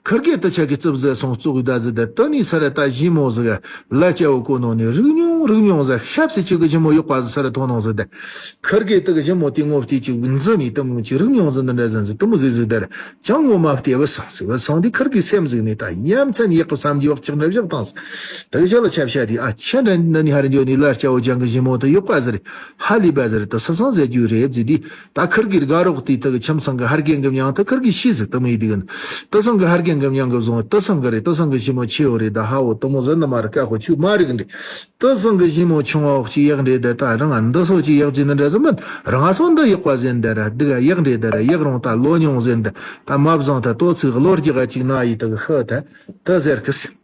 ཁིར་གེ་དེ་ཆ་གི་རྩིབ་ཟིག་སོང་བཙུགས་བརྡ་ཟིག་ད་དེ་ནས་ས་ར་ད་ཞི་མོ་ཟིག་ལ་སྐྱ་བོ་གོ་ནོ་ནས་རིག་མྱོང་རིག་མྱོང་ཟིག་ཤབ་སི་ཆུ་གི་ཞི་མོ་ཡོག་པ་ཟིག་ས་ར་ཐོན་ནོ་ཟིག་ད། ཁིར་གེ་དེ་གི་ཞི་མོ་དེ་ངོ་བལྟས་ཅིག་འཛིན་ནས་དེ་མོ་ཅིག་རིག་མྱོང་ཟིག་འདི་འདྲ་ཟིག་ཟིག་དེ་མོ་ཟིག་ཟིག་ད་ར་ཅང་ངོ་མ་བལྟས་བུད་སོང་ཟིག་བུད་སོང་དེ་ཁིར་གི་སེམས་ཟིག་ནས་ད་ཡ་མཚན་ཡག་པོ་བསམ་གྱི་བག་ཆགས་འདྲ་བཞག་བཏང་ཟིག་དེ་གི་ཞི་ལི་ཆ་བྱ་དེ་ཨ་ཆེ་འདྲ་འདི་ནི་ཧ་ར་འཇོ་ནི་ལ་སྐྱ་བོ་ཅང་གི་ཞི་མོ་དེ་ཡོག་པ་ཟིག་རེད། ཧ་ལས་པ་ཟེར་དུ་སི་སང་ཟེར་རྒྱུ་རེད་ཟེར་དུས། ད་ཁིར་གི་དགའ་རོགས་དེ་དག་གི་ཁྱིམ་ཚང་གི་ཧར་རྒན་གི་མྱིང་དུ་ཁིར་གི་ཤེས་ཟེར་དུ་མི་ཡི་དུས་གི་ནི། དུ་སང་གི་ཧར་རྒན་གི་མྱིང་གི་བཟུང་དུ་སང་གི་རེད། དུ་སང་གི་ཞི་མོ་ཆེ་བོ་རེད། ད་ཧ་བོ་དུ་མོ་ཟེར་ནི་མ་རེད། ཀ་ཁོ་ཆུ་མ་རིག་འདྲི། དུ་སང་གི་ཞི་མོ་ཆུང་བ་འོག་ཅིག་ཡག་འདྲེ་ད་ད་རང་འདི་སོ་ཅིག་ཡག་ཅིག་ནི་འདྲ་ཟི་མིན། རང་སོ་འདི་ཡག་པ་ཟེར་འདི་ར་སྡུག་ཡག་འདྲེ་འདི་ར་ཡག་རུང་ད་ལོ་ཉུང་ཟེར་འདི་ད་མ་བཟང་ད་ཏོ་ཚིག་ལོ་རྒྱག་ཅིག་ན་ཡི་དུ་གི་ཧི་ད་དུ་ཟེར་གི་སི།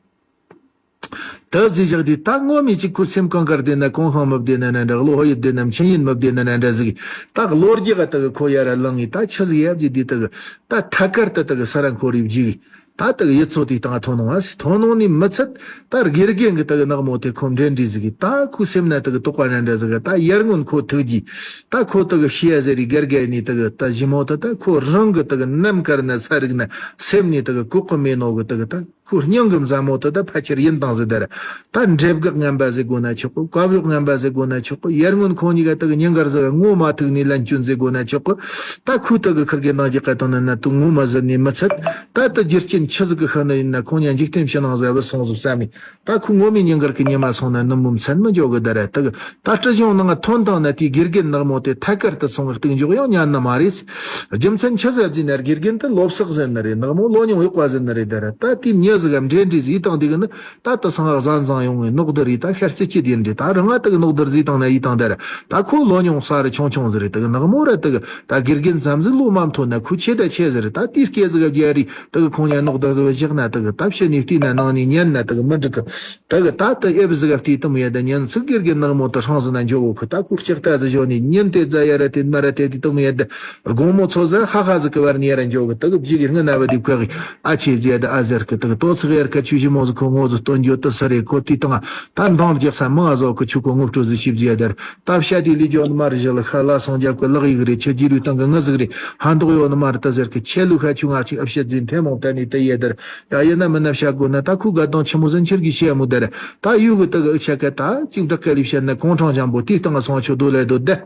དེ་བརྗེད་བཞག་དུས་ད་ངོ་མི་གཅིག་ཁོ་སེམས་གང་གར་བསྡད་ན་གོང་ཁང་མི་བསྡད་ན་ན་འདྲ། གློ་ཧོ་ཡི་བསྡད་ན་མཆན་ཡིན་མི་བསྡད་ན་ན་འདྲ་ཟིག་ད་གློ་རྒྱག་ད་གི་ཁོ་ཡ་ར་ལངས་ངི་ད་ཆི་ཟིག་ཡ་བརྗེད་དུས་ད་གི་ད་ཐད་ཀར་ད་ད་གི་ས་ར་འཁོར་རི་བརྗེད་གི་ད་ད་གི་ཡུལ་ཚོ་དེའི་སྟེང་ཐོན་ནོ་ཨ་སི་ཐོན་ནོ་ནི་མི་ཚད་ད་དགེ་རྒན་གི་ད་གི་ནག་མོ་དེ་ཁོ་འདྲེ་འདྲི་ཟིག་གི་ད་ཁོ་སེམས་ན་ད་གི་དོགས་པ་ན་འདྲ་ཟིག་གི་ད་ཡར་སྔོན་ཁོ་ཐུག་གི་ད་ཁོ་ད་གི་ཤི་ཡ་ཟེར་རི་དགེ་རྒན་ནི་ད་གི་ད་ཞི་མོ་ད་ད་ཁོ་རང་གི་ད་གི་ནམ་མཁར་ན་ས་རིག་ན་སེམས་ནི་ད་གི་ལྐོག་གི་མེད་ནོ་གི་ད་གི་ད། ཁོའི་སྙིང་གི་མཛའ་མོ་དེ་ད་ཕལ་ཆེར་ཡིན་དང་ཟེར་དར། ད་འདྲེ་སྒང་ངན་པ་ཟེར་དགོས་ན་ཆོག་གི། བཀབ་གཡོག་ངན་པ་ཟེར་དགོས་ན་ཆོག་གི། ཡར་སྔོན་ཁོང་གཉིས་ཀ་ད་གི་ཉིན་དཀར་ཟེར་ངོ་མ་ཐུག་ནས་ལན་སྐྱོན་ཟེར་དགོས་ན་ཆོག་གི། ད་ཁོའི་ད་གི་ཁིར་གི་ནང་གི་ཀ་དང་ན་ན་དུ་ངོ་མ་ཟེར་ནས་མི་ཚད། ད་ད་རྒྱུ་རྐྱེན་ཆི་ཟིག་གི་ཤ་ན་ཡིན་ན་ཁོང་གཉིས་འཇིག་རྟེན་ཕྱི་ནང་ཟེར་བུད་སོང་ཟིག་བསམ་མི། ད་ཁོ་ངོ་མའི་ཉིན་དཀར་གི་ཉི་མ་སོང་ན་ནུབ་མོ་མཚན་མི་འཇོག་གི་ད་ར་ད་གི། ད་སྲིད་གཞུང་ནང་ཐོན་དང་ན་དེའི་དགེ་རྒན་ནག་མོ་དེ་ཐད་ཀར་དུ་སོང་གི་གཏུག་འཇོག་ཡང་ཉན་ནི་མ་རེད། རྒྱུ་མཚན་ཆི་ཟེར་བགྱིས་ན་དགེ་རྒན་དེ་ལོ་བསགས་ཟེར་ནི་རེད། ནག་མོ་ལོ་ཉུང་ཡག་པ་ཟེར་ནི་རེད། ད་ར་ད་དེའི་མྱི་ཟིག་གམ་འདྲེ་འདྲེ་ཟིག་ཡིད་བཏང་དེ་གི་ནི་ད་ད་སང་ཧ་བཟང་བཟང་ཡོང་ངས་ནོག་དེ་རེད། ད་ཤར་རྩི་ཅི་དེ་འདྲེ་ད་རང་ང་ད་གི་ནོག་དེ་ཟིག་བཏང་ན་ཡིད་བཏང་ད་ར་ད་ཁོ་ལོ་ཉུང་ས་རེ་ཆུང་ཆུང་ཟིག་རེད། ད་གི་ནག་མོ་ར་ད་གི་ད་དགེ་རྒན་ཙམ་ཟིག་ལོ་མ་མཐོ་ན་ཁོ་ཆེ་ད་ཆེ་ཟིག་རེད། ད་དེའི་སྐད་ཟིག་ག་རྒྱ་རེད། ད་གི་ཁོང་ཉ་ནོག་དེ་ཟིག་བཞག་ན་ད་གི་ད་ཕྱི་ནས་བལྟས་ན་ནང་ནས་ཉན་ན་ད་གི་མི་འགྲིག་གི། ད་གི་ད་ད་ཨེ་བི་ཟི་ག་བལྟས་དུམ་ཡ་ད་ཉན་ཚིག་དགེ་རྒན་ནག་མོ་ད་ཧྲང་ཟི་ན་འཇོག་གོ་ཁི། ད་ཁུ་ལྕགས་ད་ཟི་ཞོ་ནི་ཉིན་དེ་ཛ་ཡ་ར་དེ་ན་ར་དེ་དེ་དུམ་ཡ་ད་དགོང་མོ་ཚོ་ཟ་ཧ་ཧ་ཟི་གི་བར་ནི་ཡ་ར་འཇོག་གི། ད་གི་བརྗིད་གི་སྔ་ན་བ་དེ་ཁ་གི་ཨ་ཆེ་བརྗེ་ད་ཨ་ཟེར་གི། ད་གི་ཏོ་ཚིག་ཡར་ཁ་ཆུ་ཞི་མོ་ཟི་ཁོ་ངོ་ཟི་སྟོན་འཇོ་ད་ས་རེ་ཁོ་དེ་དང་ད་འདང་རྒྱག་ས་མང་ཟོ་གི། ཆུ་ཁོ་ངོ་སྤྲོ་ཟི་ཤི་བརྗེ་ད་ར་ད་བཤད་དེ་ལི་ཇོ་ནི་མ་རི་ཞི་ལ་ཁ་ལ་སང་རྒྱབ་གི་ལག་ཡིག་རེ་ཆེ་རྗེ་རུ་སྟེང་གི་ངི་ཟིག་རེ་ཧ་འདོག་ཡོ་ནི་མ་རི་ད་ཟེར་གི། ཆེ་ལུ་ཁ་ཆུ་ང་ཅིག་ཨ་བཤད་ཟིན་ཐེ་མོང་ད་ནི་ད་ཡ་ད་ར། ཡ་ཡིན་ན་མིན་ན་བཤད་དགོས་ན་ད་ཁོའི་དགའ་སྡང་ཆི་མོ་ཟིན་ཁྱེར་གི་བཤད་མོ་དེ་རེད། ད་ཡུལ་གི་དེ་གི་ཆ་ག་ད་གཅིག་བྲག་ག་ལི་བཤད་ན་གུང་ཁྲང་ཅང་པོ་དེའི་སྟེང་ང་སོང་ཆོག་དོ་ལས་དོ་དེ།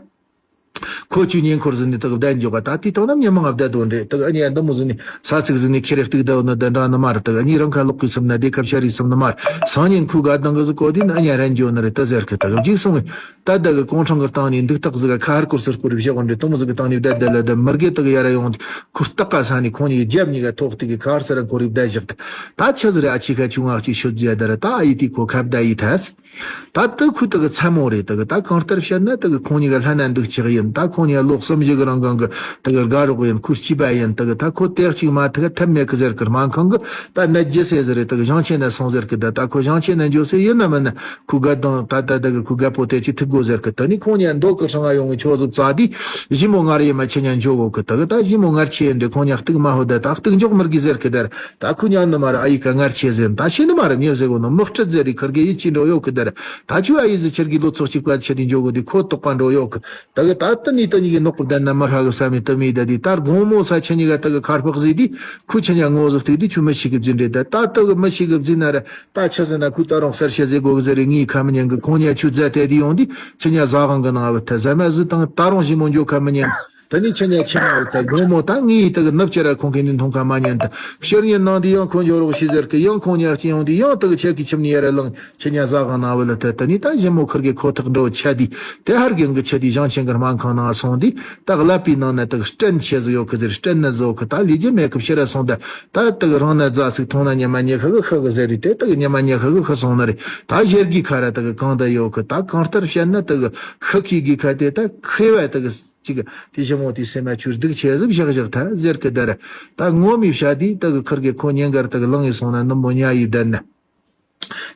ཁོ་ཆུ་ཉེན་འཁོར་ཟིན་ནི་དེ་གི་བསྡད་འཇོག་ག། ད་དེའི་སྟེང་ན་མྱི་མང་ང་བསྡད་དོ་འདྲེ་དེ་གི་ཨ་ནི་ཡ་འདི་མོ་ཟིན་ནི་ས་ཚིགས་ཟིན་ནི་ཁྱེར་རེ་གཏུག་བསྡད་ཡོད་ན་དེ་འདྲ་ནི་མ་རེད། དེ་གི་ཨ་ནི་རང་ཁ་ལོག་གི་སེམས་ན་དེ་ཁ་བཤད་རེ་སེམས་ནི་མ་རེད། སང་ཉིན་ཁོའི་དགའ་སྡང་གི་ཟིག་གོ་དེ་ནི་ཨ་ནི་ཡ་རན་འཇོག་ནི་རེད་ད་ཟེར་གི། དེ་གི་བརྗིད་སོང་ངི། ད་ལྟ་གི་གུང་ཁྲང་གི་སྟེང་ནས་འདུག་སྟེགས་ཟིག་ག་ཁ་ཧར་སྐོར་སེར་སྐོར་བཞག་འདྲེ་དུམ་ཟིག་གི་སྟེང་ནས་བསྡད་བསྡད་ལ་ད་མི་རྒས་དག་ཡ་ར་ཡོང་དུས་ཁུར་སྟག་ག་ས་ནས་ཁོང་གཉིས་ཀྱི་རྒྱབ་གཉིས་ཀ་ཐོག་སྟེ་གི་ཁ་ཧར་སེ་ར་འཁོར་རིགས་བསྡད་བཞག་ད་ཆི་ཟིག་རེད། ཨ་ཆི་ཁ་ཆུ་ངག་ཅིག་ཤོད་རྒྱུ་ཡ་ད་ར་ད་ཨ་ཡི་དེ་ཁོ་ཁ་བསྡད་ཡི་ཐལ། ད་ལྟ་ཁུ་དག་གི་མཚན་མོ་རེད། དག་གི་ད་གང་ལྟར་བཤད་ན་དག་གི་ཁོང་གཉིས་ཀ་ལྷན་ན་འདུག་ཆགས་ཡིན། ད་ ཁོང་གཉིས་ལོ་གསུམ་བཞི་གི་རིང་གང་གི་དེ་གི་དགའ་རོགས་ཡིན། ཁོའི་སྐྱིད་པ་ཡིན། དེ་གི་ད་ཁོ་དེ་གཅིག་མ་ཐུག་ཐབས་མེད་གི་ཟེར་གི། སྨན་ཁང་གི་ད་ནད་རྒྱུ་སེ་ཟེར་རེད། དེ་གི་ཞིང་ཆེན་ན་སོང་ཟེར་གི། ད་ད་ཁོ་ཞིང་ཆེན་ན་འགྱོ་སེ་ཡིན་ན་མིན་ན་ཁོའི་དགའ་དང་ད་ད་དེ་གི་ཁོའི་དགའ་པོ་དེ་གཅིག་ཐུག་དགོ་ཟེར་གི། དེ་ནི་ཁོང་གཉིས་མདོ་གི་ཧྲང་ང་ཡོང་གི་ཆོས་ཟུབ་ཙ་དེ་ཞི་མོ་ངར་ཡིན་མ་ཁྱེད་གཉིས་འགྱོ་གོ་གི། དེ་གི་ད་ཞི་མོ་ངར་ཆེ་ཡིན་དེ་ཁོང་གཉིས་གཏུག་མ་ཧོ། ད་ད་གཏུག་འཇོག་མི་དགོས་ཟེར་གི། དེར་ད་ཁོ་ཉན་ནི་མ་རེད། ཨ་ཡི་ཀ་ངར་ཆེ་ཟེར། ད་ཤེས་ནི་མ་རེད། མྱི་ཟེར་གོ་ནོ་མི་སྤྲད་ཟེར་རེད། ཁར་གི་ཡིད་ཆེས་འགྲོ་ཡོད་གི། དེར་ད་ཁྱོད་ཨ་ཡི་ཟི་ཁྱེར་གི་ལོ་ཚོགས་གཅིག་པ་ཆེ་དེ་འགྱོ་གོ་དེ་ཁོ་དོགས་པ་འགྲོ་ཡོད་གི། ད་གི་ད་ལྟ་ནི་ད་གཉིས་ཀྱི་ནོག་གི་བསྡད་ན་མི་ཧྲ་གི་བསམ་མི་དུ་མི་ད་དེ་ད་དགོང་མོ་ས་ཆ་གཉིས་ཀ་ད་གི་ཁར་ཕག་ཟིག་དེ་ཁུ་ཆ་ཉ་ངོ་ཟིག་སྟེགས་དེ་ཆུ་མི་ཤི་གི་བརྫིན་རེད། ད་ད་ད་གི་མི་ཤི་གི་བརྫིན་ན་ར་ད་ཆ་ཟིན་ན་ཁུ་ད་རུང་གསར་བཤད་ཟེར་དགོ་གི་ཟེར་རེད། ངའི་ཁ་མི་ཉན་གི། ཁོང་གཉིས་ཆུ་རྫ་དེ་དེ་ཡོང་དེ་ཆ་ཉ་ཟ་གང་གི་ནང་བུད་ཐལ། ཟ་མ་ཟི་དང་ད་རུང་ཞི་མོ་འཇོ་ཁ་མི་ཉན། ད་ནི་ཆ་ཉ་ཆ་ཉ་བུད་ཐལ། དགོང་མོ་ད་ངའི་ད་གི་ནུབ་ཆ་ར་ཁོང་གི་ནི་མཐོང་ཁ་མ་ཉན། ད་ཕྱིར་ཉིན་ནང་དེ་ཡང་ཁོ་འཇོ་རོགས་ཤི་ཟེར་གི། ཡང་ཁོང་གཉིས་ཅི་ཡོང་དེ་ཡང་ད་གི་ཆ་གི་ཁྱིམ་ནི་ཡ་ར་ལང་། ཁྱེད་གཉིས་ཟ་གང་ན་བུད་ལ་ཐལ། ད་ནི་ད་ཞི་མོ་ཁུར་གི་ཁོ་ཐག་འགྲོ་ཆ་དེ་དེ་ཧར་གི་གི་ཆ་དེ་ཞིང་ཆེན་གི་སྨན་ཁང་ནང་སོང་དེ་ད་གླ་པའི་ནང་ན་ད་གི་སྐྲན་ཆེ་ཟིག་ཡོད་གི་ཟེར། སྐྲན་ན་ཟོ་གི། ད་ལས་རྒྱུ་མེད་གི་ཕྱིར་ར་སོང་། ད་ད་ད་གི་རང་ན་རྫ་ཟིག་མཐོང་ན་ཉི་མ་ཉི་ཤུ་གི་ཤི་གི་ཟེར་རེད། དེ་ད་གི་ཉི་མ་ཉི་ཤུ་གི་ཤི་སོང་ནི་རེད། ད་ཞེ་དགུའི་ཁ་ར་ད་གི་གང་ད་ཡོད་གི། ད་གང་ལྟར་བཤད་ན་ད་གི་ཤི་ཁའི་དགུའི་ཁ་དེ་ད་ཁེ་བ་ད་གི་ཅིག་དེ་ཞི་མོ་དེ་སེམས་མ་ཆུར་སྡུག་ཆེ་ཟིག་བཞག་བཞག་ཐལ་ཟེར་གི། ད་ར་ད་ངོ་མི་བཤད་དེ་ད་གི་ཁུར་གི་ཁོ་ཉིན་འགར་ད་གི་ལངས་ཡི་སོང་ན་ནུབ་མོ་ཉལ་ཡི་བསྡད་ན།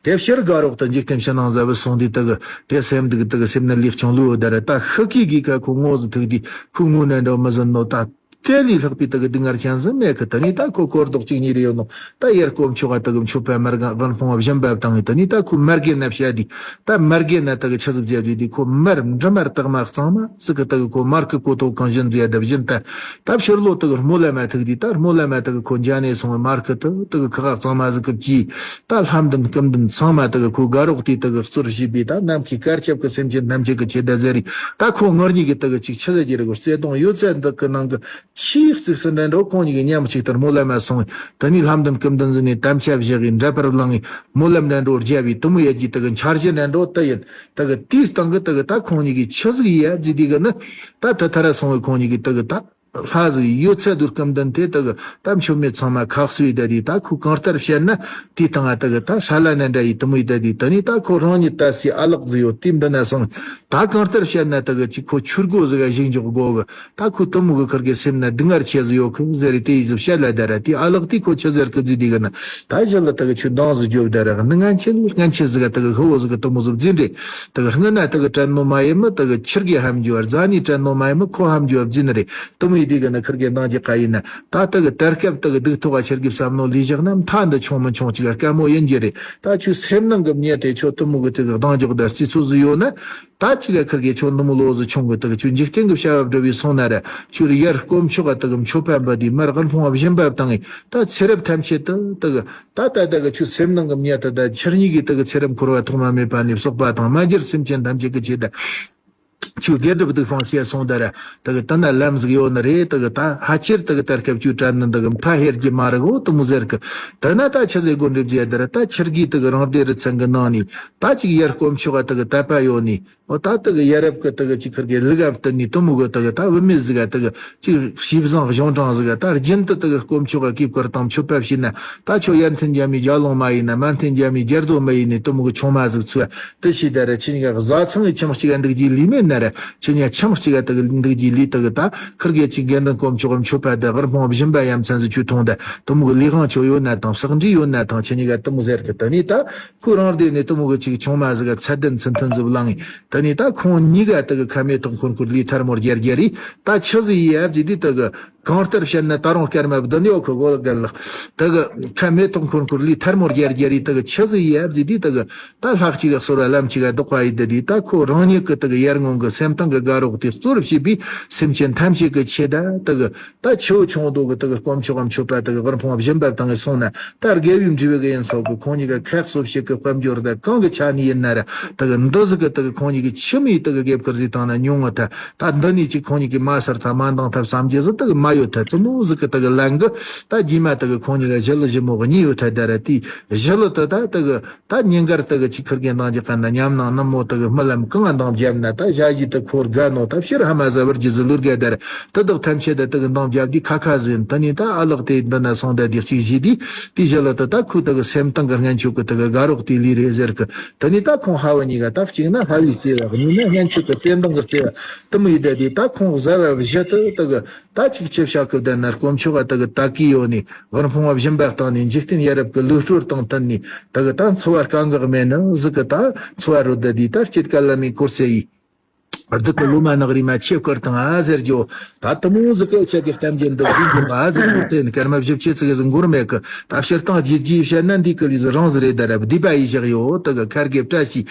དེ་ཕྱིར་དགའ་རོགས་དང་འཇིག་རྟེན་ཕྱི་ནང་ཟ་བུད་སོང་དུས་དེ་གི་དེ་སེམས་སྡུག་དེ་གི་སེམས་ནི་ལེགས་བྱུང་ལུས་ཡོད། ད་ར་ད་ཤི་ཁའི་དགུའི་ཁ་ཁོ་ངོ་ཟིག་ཐུག་དུས་ཁོ་ངུ་ནས་འགྲོ་མི་ཟིན་ནོ། ད་དེ་ལས་ལྷག་པའི་དེ་གི་སྡུག་བསྔལ་ཅན་ཟིག་མེད་གི། ད་ནི་ད་ཁོ་སྐོར་རྡོག་གཅིག་གཉིས་རེ་ཡོད་ནོ། ད་ཡར་དཀོན་མཆོག་ག་དེ་གི་མཆོད་པ་མར་ག་དབུལ་ཕོངས་བ་སྦྱིན་པ་བཏང་ངེ། ད་ནི་ད་ཁོ་མར་གེ་ན་བཤད་དུས་ད་མར་གེ་ན་དེ་གི་ཆི་ཟིག་བྱས་དུས་དེ་ཁོ་མར་འབྲི་མར་དག་མ་གཙང་མ་ཟིག་གི་དེ་གི་ཁོ་མར་གི་གོ་ཐོག་གང་བཞིན་དུ་ཡ་དེ་བཞིན་ད་ད་ཕྱིར་ལོ་དེ་གི་རྨོ་ལ་མ་ཐུག་དུས་ད་རྨོ་ལ་མ་དེ་གི་ཁོ་འཇའ་ནས་སོང་བའི་མར་གི་དེ་དེ་གི་ཁ་ཁ་གཙང་མ་ཟིག་གི་བཀྱིས། ད་ལྷ་འདོན་སྐུ་འདོན་ཚང་མ་དེ་གི་ཁོ་དགའ་རོགས་དེ་དེ་གི་གཙོར་བྱས་པའི་ད་ནམ་མཁའི་གར་ཁྱབ་གི་སེམས་ཅན་ཐམས་ཅད་གི་ཆེད་དུ་ཟེར་རེད། ད་ཁོ་ངུར་སྙིང་གི་དེ་གི་ཅིག་ཆི་ཟེར་གྱི་རེད་གོ། བརྩེ་དུང་ཡོད་ཚད་འདི་གི་ནང་གི་ཆེས་གཙིགས་སུ་འདྲ་འགྲོ། ཁོང་གཉིས་ཀྱི་མཉམ་གཅིག་ལྟར་སྨོན་ལམ་མ་སོང་། དེ་ནས་ལྷ་འདོན་སྐུ་འདོན་ཟིན་ནས་དམ་བཅའ་བཞག་གིས་འདྲ་པར་བླངས་ངས་སྨོན་ལམ་འདྲ་འགྲོ་རྒྱབ་བས་དུ་མོ་ཡ་གྱི་དེ་གི་འཆར་གཞི་འདྲ་འགྲོ་དེ་ཡིན། དེ་གི་དེའི་སྟེང་གི་དེ་གི་ད་ཁོང་གཉིས་ཀྱི་ཆི་ཟིག་ཡ་ཟིག་དེ་གི་ནི་ད་དེ་ཐ་ར་སོང་བས་ཁོང་གཉིས་ཀྱི་དེ་གི་ད་ལྷ་ཟིག་ཡོད་ཚད་དུ་སྐུ་འདོན་དེ་དེ་གི་ད་མཆོད་མེ་ཚང་མ་ཁག་སུ་ཡི་ད་དེ་ད་ཁོ་གང་ལྟར་བཤད་ན་དེའི་སྟེང་ང་དེ་གི་ད་ཧྲ་ལ་ན་འདྲ་ཡི་དུ་མོ་ཡི་ད་དེ་དེ་ནས་ད་ཁོ་རང་ཉིད་ད་སའི་ཨ་ལགས་ཟིག་ཡོད་དེ་འདི་ན་སོང་། ད་གང་ལྟར་བཤད་ན་དེ་གི་ཅིག་ཁོ་ཆུར་སྒོ་ཟིག་ག་ཞིག་འཇོག་དགོ་གི། ད་ཁོ་དུ་མོ་གི་ཁུར་གི་སེམས་ན་སྡུག་བསྔལ་ཆེ་ཟིག་ཡོད་གི་ཟེར་རེ་དེ་ཡི་ཟིག་བཤད་ལ་ད་ར་དེ་ཨ་ལགས་དེ་ཁོ་ཆི་ཟེར་གི་ཟིག་དེ་གི་ན་ད་གཞི་ལ་ད་གི་ཆུ་འདང་ཟིག་རྒྱོབ་ད་ར་ནི་ང་ཆེ་ང་ཆེ་ཟིག་ག་ད་གི་ཧི་བོ་ཟིག་ག་དུ་མོ་ཟིག་བརྫིན་རེ། ད་གི་སྔ་ན་ད་གི་དྲན་ནོ་མ་ཡིན་མི་ད་གི་ཁྱེར་གི་ཧམ་རྒྱུ་བ་རྫ་ནི་དྲན་ནོ་མ་ཡིན་མི་ཁོ་ཧམ་རྒྱུ་བ་བརྫིན་རེ། དུ་མོ་ཡི་དེ་གི་ན་ཁུར་གི་འདང་རྒྱག་ག་ཡིན་ན་ད་ད་གི་དར་སྐབས་ད་གི་སྡུག་ཐོག་ག་ཁྱེར་གི་བསམ་ནོ་ལས་བཞག་ན་མཐའ་འདི་ཆུང་མི་ཆུང་ཅིག་ག་དཀའ་མོ་ཡིན་རྒྱུ་རེད། ད་ཁྱོད་སེམས་ནང་གི་མྱི་དེ་ཁྱོད་དུ་མོ་གི་དེ་གི་འདང་རྒྱག་ད་རྩིས་ཚོད་ཟིག་ཡོད་ན། ད་ཅིག་ག་ཁུར་གི་ཁྱོད་འདི་མོ་ལོ་ཟིག་ཆུང་གི་ད་གི་ཁྱོད་འཇིག་རྟེན་གི་བྱ་བ་བསྒྲུབས་བས་སོང་ན་ར་ཁྱོད་ཡར་དཀོན་མཆོག་ག་ད་གི་མཆོད་པ་འབུལ་དུས་མར་དབུལ་ཕོངས་བ་སྦྱིན་པ་བཏང་ངས་ད་ཚེ་རབས་ཐམས་ཅད་དུ་ད་གི་ད་ད་ད་གི་ཁྱོད་སེམས་ནང་གི་མྱི་ད་ད་ཁྱེར་གཉིས་ཀྱི་ད་གི་ཚེ་རབས་འཁོར་བ་ཐོག་མ་མེད་པ་ནས་བསགས་པ་དང་མ་གྱུར་སེམས་ཅན་ཐམས་ཅད་ཀྱི་ཆེད་དུ། ཁྱོད་དགེ་སྒྲུབ་སྡིག་སྤོང་བྱས་སོང་ད་ར་ད་གི་ད་ན་ལམ་ཟིག་ཡོད་ནི་རེད། ད་གི་ད་ཕལ་ཆེར་ད་གི་ད་སྐབས་ཁྱོད་དྲན་ནི་ད་གི་མཐའ་ཧེར་གྱི་མ་རེད་གོ་དུ་མོ་ཟེར་གི། ད་ན་ད་ཆི་ཟེར་དགོ་འགྲུབ་རྒྱུ་ད་ར་ད་ཁྱེར་གི་ད་གི་རང་སྡེ་རུ་ཚང་གི་ནང་ནས་ད་ཅིག་ཡར་དཀོན་མཆོག་ག་ད་གི་དད་པ་ཡོད་ནི། འོ་ད་ད་གི་ཡ་རབས་ཀྱི་ད་གི་ཅིག་ཁུར་གི་ལུག་ཨ་བཏུན་ནི་དུ་མོ་གི་ད་གི་ད་བུད་མེད་ཟིག་ག་ད་གི་ཅིག་ཤེས་བཟང་གཞུང་དྲང་ཟིག་ག་ད་རྒྱུན་དུ་ད་གི་དཀོན་མཆོག་ག་གུས་བཀུར་དང་མཆོད་པ་བྱས་ན་ད་ཁྱོད་ཡར་མཐུན་རྒྱ་མིའི་རྒྱ་ལོང་མ་ཡིན་ན་མར་མཐུན་རྒྱ་མིའི་རྒྱ་རྡོ་མ་ཡིན་ནི་དུ་མོ་གི་ཆུང་མ་ཟིག་ཚུལ་དུ་ཤེས་ད་ར་ཁྱེད་གཉིས་ཀ་བཟའ་ཚང་གི་ཁྱིམ་གཅིག་ག་འདུག་རྒྱུའི་ལས་མེད་ན་ར་ཁྱེད་གཉིས་ཁྱིམ་གཅིག་ག་ད་གི་འདུག་རྒྱུའི་ལས་ད་གི་ད་ཁུར་གི་ཅིག་དགེ་འདུན་དཀོན་མཆོག་གི་མཆོད་པ་ད་དབུལ་ཕོངས་སྦྱིན་པ་ཡ་མཚན་ཟིག་ཁྱོད་མཐོང་ད་དུ་མོ་གི་ལས་དབང་ཁྱོད་ཡོད་ན་དང་ཟག་འདྲེས་ཡོད་ན་དང་ཁྱེད་གཉིས་ཀ་དུ་མོ་ཟེར་གི། ད་ནི་ད་ཁོ་རང་སྡེ་ནས་དུ་མོ་གི་ཅིག་ཆུང་མ་ཟིག་ག་ཚད་ལྡན་ཚུལ་མཐུན་ཟིག་བླངས་ངས། ད་ནི་ད་ཁོང་གཉིས་ཀ་ད་གི་ཁ་མེ་ཏོག་འཁོར་འཁོར་ལས་ཐལ་མོ་རྒྱལ་རྒྱལ་རེད། ད་ཆི་ཟིག་ཡིན་ཡ་བཟི་དུས་ད་གི་གང་ལྟར་བཤད་ན་ད་རུང་སྐར་མ་བདུན་ཡོད་གི་གོ་གལ་ལགས། ད་གི་ཁ་མེ་ཏོག་འཁོར་འཁོར་ལས་ཐལ་མོ་རྒྱལ་རྒྱལ་རེད། ད་གི་ཆི་ཟིག་ཡིན་ཡ་བཟི་དུས་ད་གི་ད་ལྷག་ཅིག་ག་གསོལ་བ་ལམ་ཅིག་ག་ལྡོག་པ་ཡིན། ད་དུས་ད་ཁོ་རང་ཉིད་གི་ད་གི་ཡར་སྔོན་གི་སེམས་གཏིང་གི་དགའ་རོགས་དེ་གཙོར་བྱས་པའི་སེམས་ཅན་ཐམས་ཅད་གི་ཆེད་ད་ད་གི་ད་ཆེ་བོ་ཆུང་དུ་གི་ད་གི་དཀོན་མཆོག་གམ་མཆོད་པ་ད་གི་དབུལ་ཕོངས་སྦྱིན་པ་བཏང་ངས་སོང་ན། ད་དགེ་བའི་འབྲས་བུ་གི་ཡིན་སོགས་ཀྱི་ཁོང་གཉིས་ཀ་ཁག་སོ་བྱེད་ཀྱི་དཔལ་འབྱོར་དང་གང་གི་ཆ་ནས་ཡིན་ན་ར་ད་གི་འདི་ཟིག་གི་ད་གི་ཁོང་གཉིས་ཀྱི་ཁྱིམ་ཡི་ད་གི་དགེ་བཀུར་ཟིག་བཏང་ན་ཉུང་ངུ་ད་ད་འདི་ནས་ཅིག་ཁོང་གཉིས་ཀྱི་མ་སར་ད་མ་འདང་ཐབས་བསམ་རྒྱུ་ཟིག་ད་གི་མ་ཡོད་ད་དུ་མོ་ཟིག་གི་ད་གི་ལན་གི་ད་རྗེས་མ་ད་གི་ཁོང་གཉིས་ཀ་ཞི་ལུ་ཞི་མོ་གི་གཉིས་ཡོད་ད་ད་ར་དེ་ཞི་ལུ་ད་ད་ད་གི་ད་ཉིན་དཀར་ད་གི་ཅིག་ཁུར་གི་འདང་རྒྱག་ག་ན་ཉམས་སྣང་ནུབ་མོ་ད་གི་རྨི་ལམ་གང་འདང་བརྒྱབ་ན་ད་ཞ་ཞི། དེ་ཁོ་དགའ་ནོ། ད་ཕྱིར་ཧ་མ་ཟ་བར་རྒྱུ་ཟི་ལུར་ག་དར་དེ་དག་ཐམས་ཅད་དེ་དག་འདང་བརྒྱབ་དུས་ཁ་ཁ་ཟིན། དེ་ནས་ད་ཨ་ལགས་དེ་འདི་ན་སོང་ད་དེ་གཅིག་བཞི་དུས་དེའི་ཞལ་ལ་དེ་ད་ཁོའི་དེ་གི་སེམས་གཏིང་གི་སྔན་ཆད་གི་དེ་གི་དགའ་རོགས་དེ་ལུས་རེད་ཟེར་གི། དེ་ནས་ད་ཁོང་ཧ་བ་གཉིས་ཀ་ད་གཅིག་ན་ཧ་བའི་བརྩེ་བ། གཉིས་ན་སྔན་ཆད་གི་བརྩེ་འདང་གི་བརྩེ་བ་དེ་མོ་ཡོད་ད་དུས། ད་ཁོང་ཟ་བ་བཞི་དེ་དེ་གི་ད་གཅིག་ཅི་བྱ་གི་བསྡད་ན། དཀོན་མཆོག་ག་དེ་གི་ད་གི་ཡོད་ནས་དབུལ་ཕོངས་བ་སྦྱིན་པ་བཏང་ནས། འཇིག་རྟེན་ཡ་རབས་གི་ལུགས་སྲོལ་དང་མཐུན་ནས་དེ་གི་ད་འཚོ་བ་དཀའ་ངལ་མེད་ནི་ཟིག་གི་ད་འཚོ་བ་རོལ་ད་དུས། ད་སྐྱིད་དཀའ་ལ་མི་འཁོར་ཚེ་ཡིས། བདུད་ཀྱི་ལོ་མ་ནག་རིས་མ་ཆེ་བཀུར་དང་ཨ་ཟེར་རྒྱུ། ད་དེ་མོ་ཟིག་གི་ཆེ་གི་གཏམ་རྒྱུད་འདི་འདི་འདི་ཨ་ཟེར་རྒྱུ་དེ་ནི་སྐར་མ་བཞི་བཅུ་ཙི་གི་ཟིག་འགོར་མེད་གི། ད་སྤྱིར་བཏང་རྒྱུད་རྒྱུད་བཤད་ན་འདི་གི་ལུས་རང་ཟིག་རེད། ད་རབ་བསྡུས་པ་ཡིས་བཞག་ཡོད་དེ་གི་ཁར་གི་བཀྲ་ཤིས།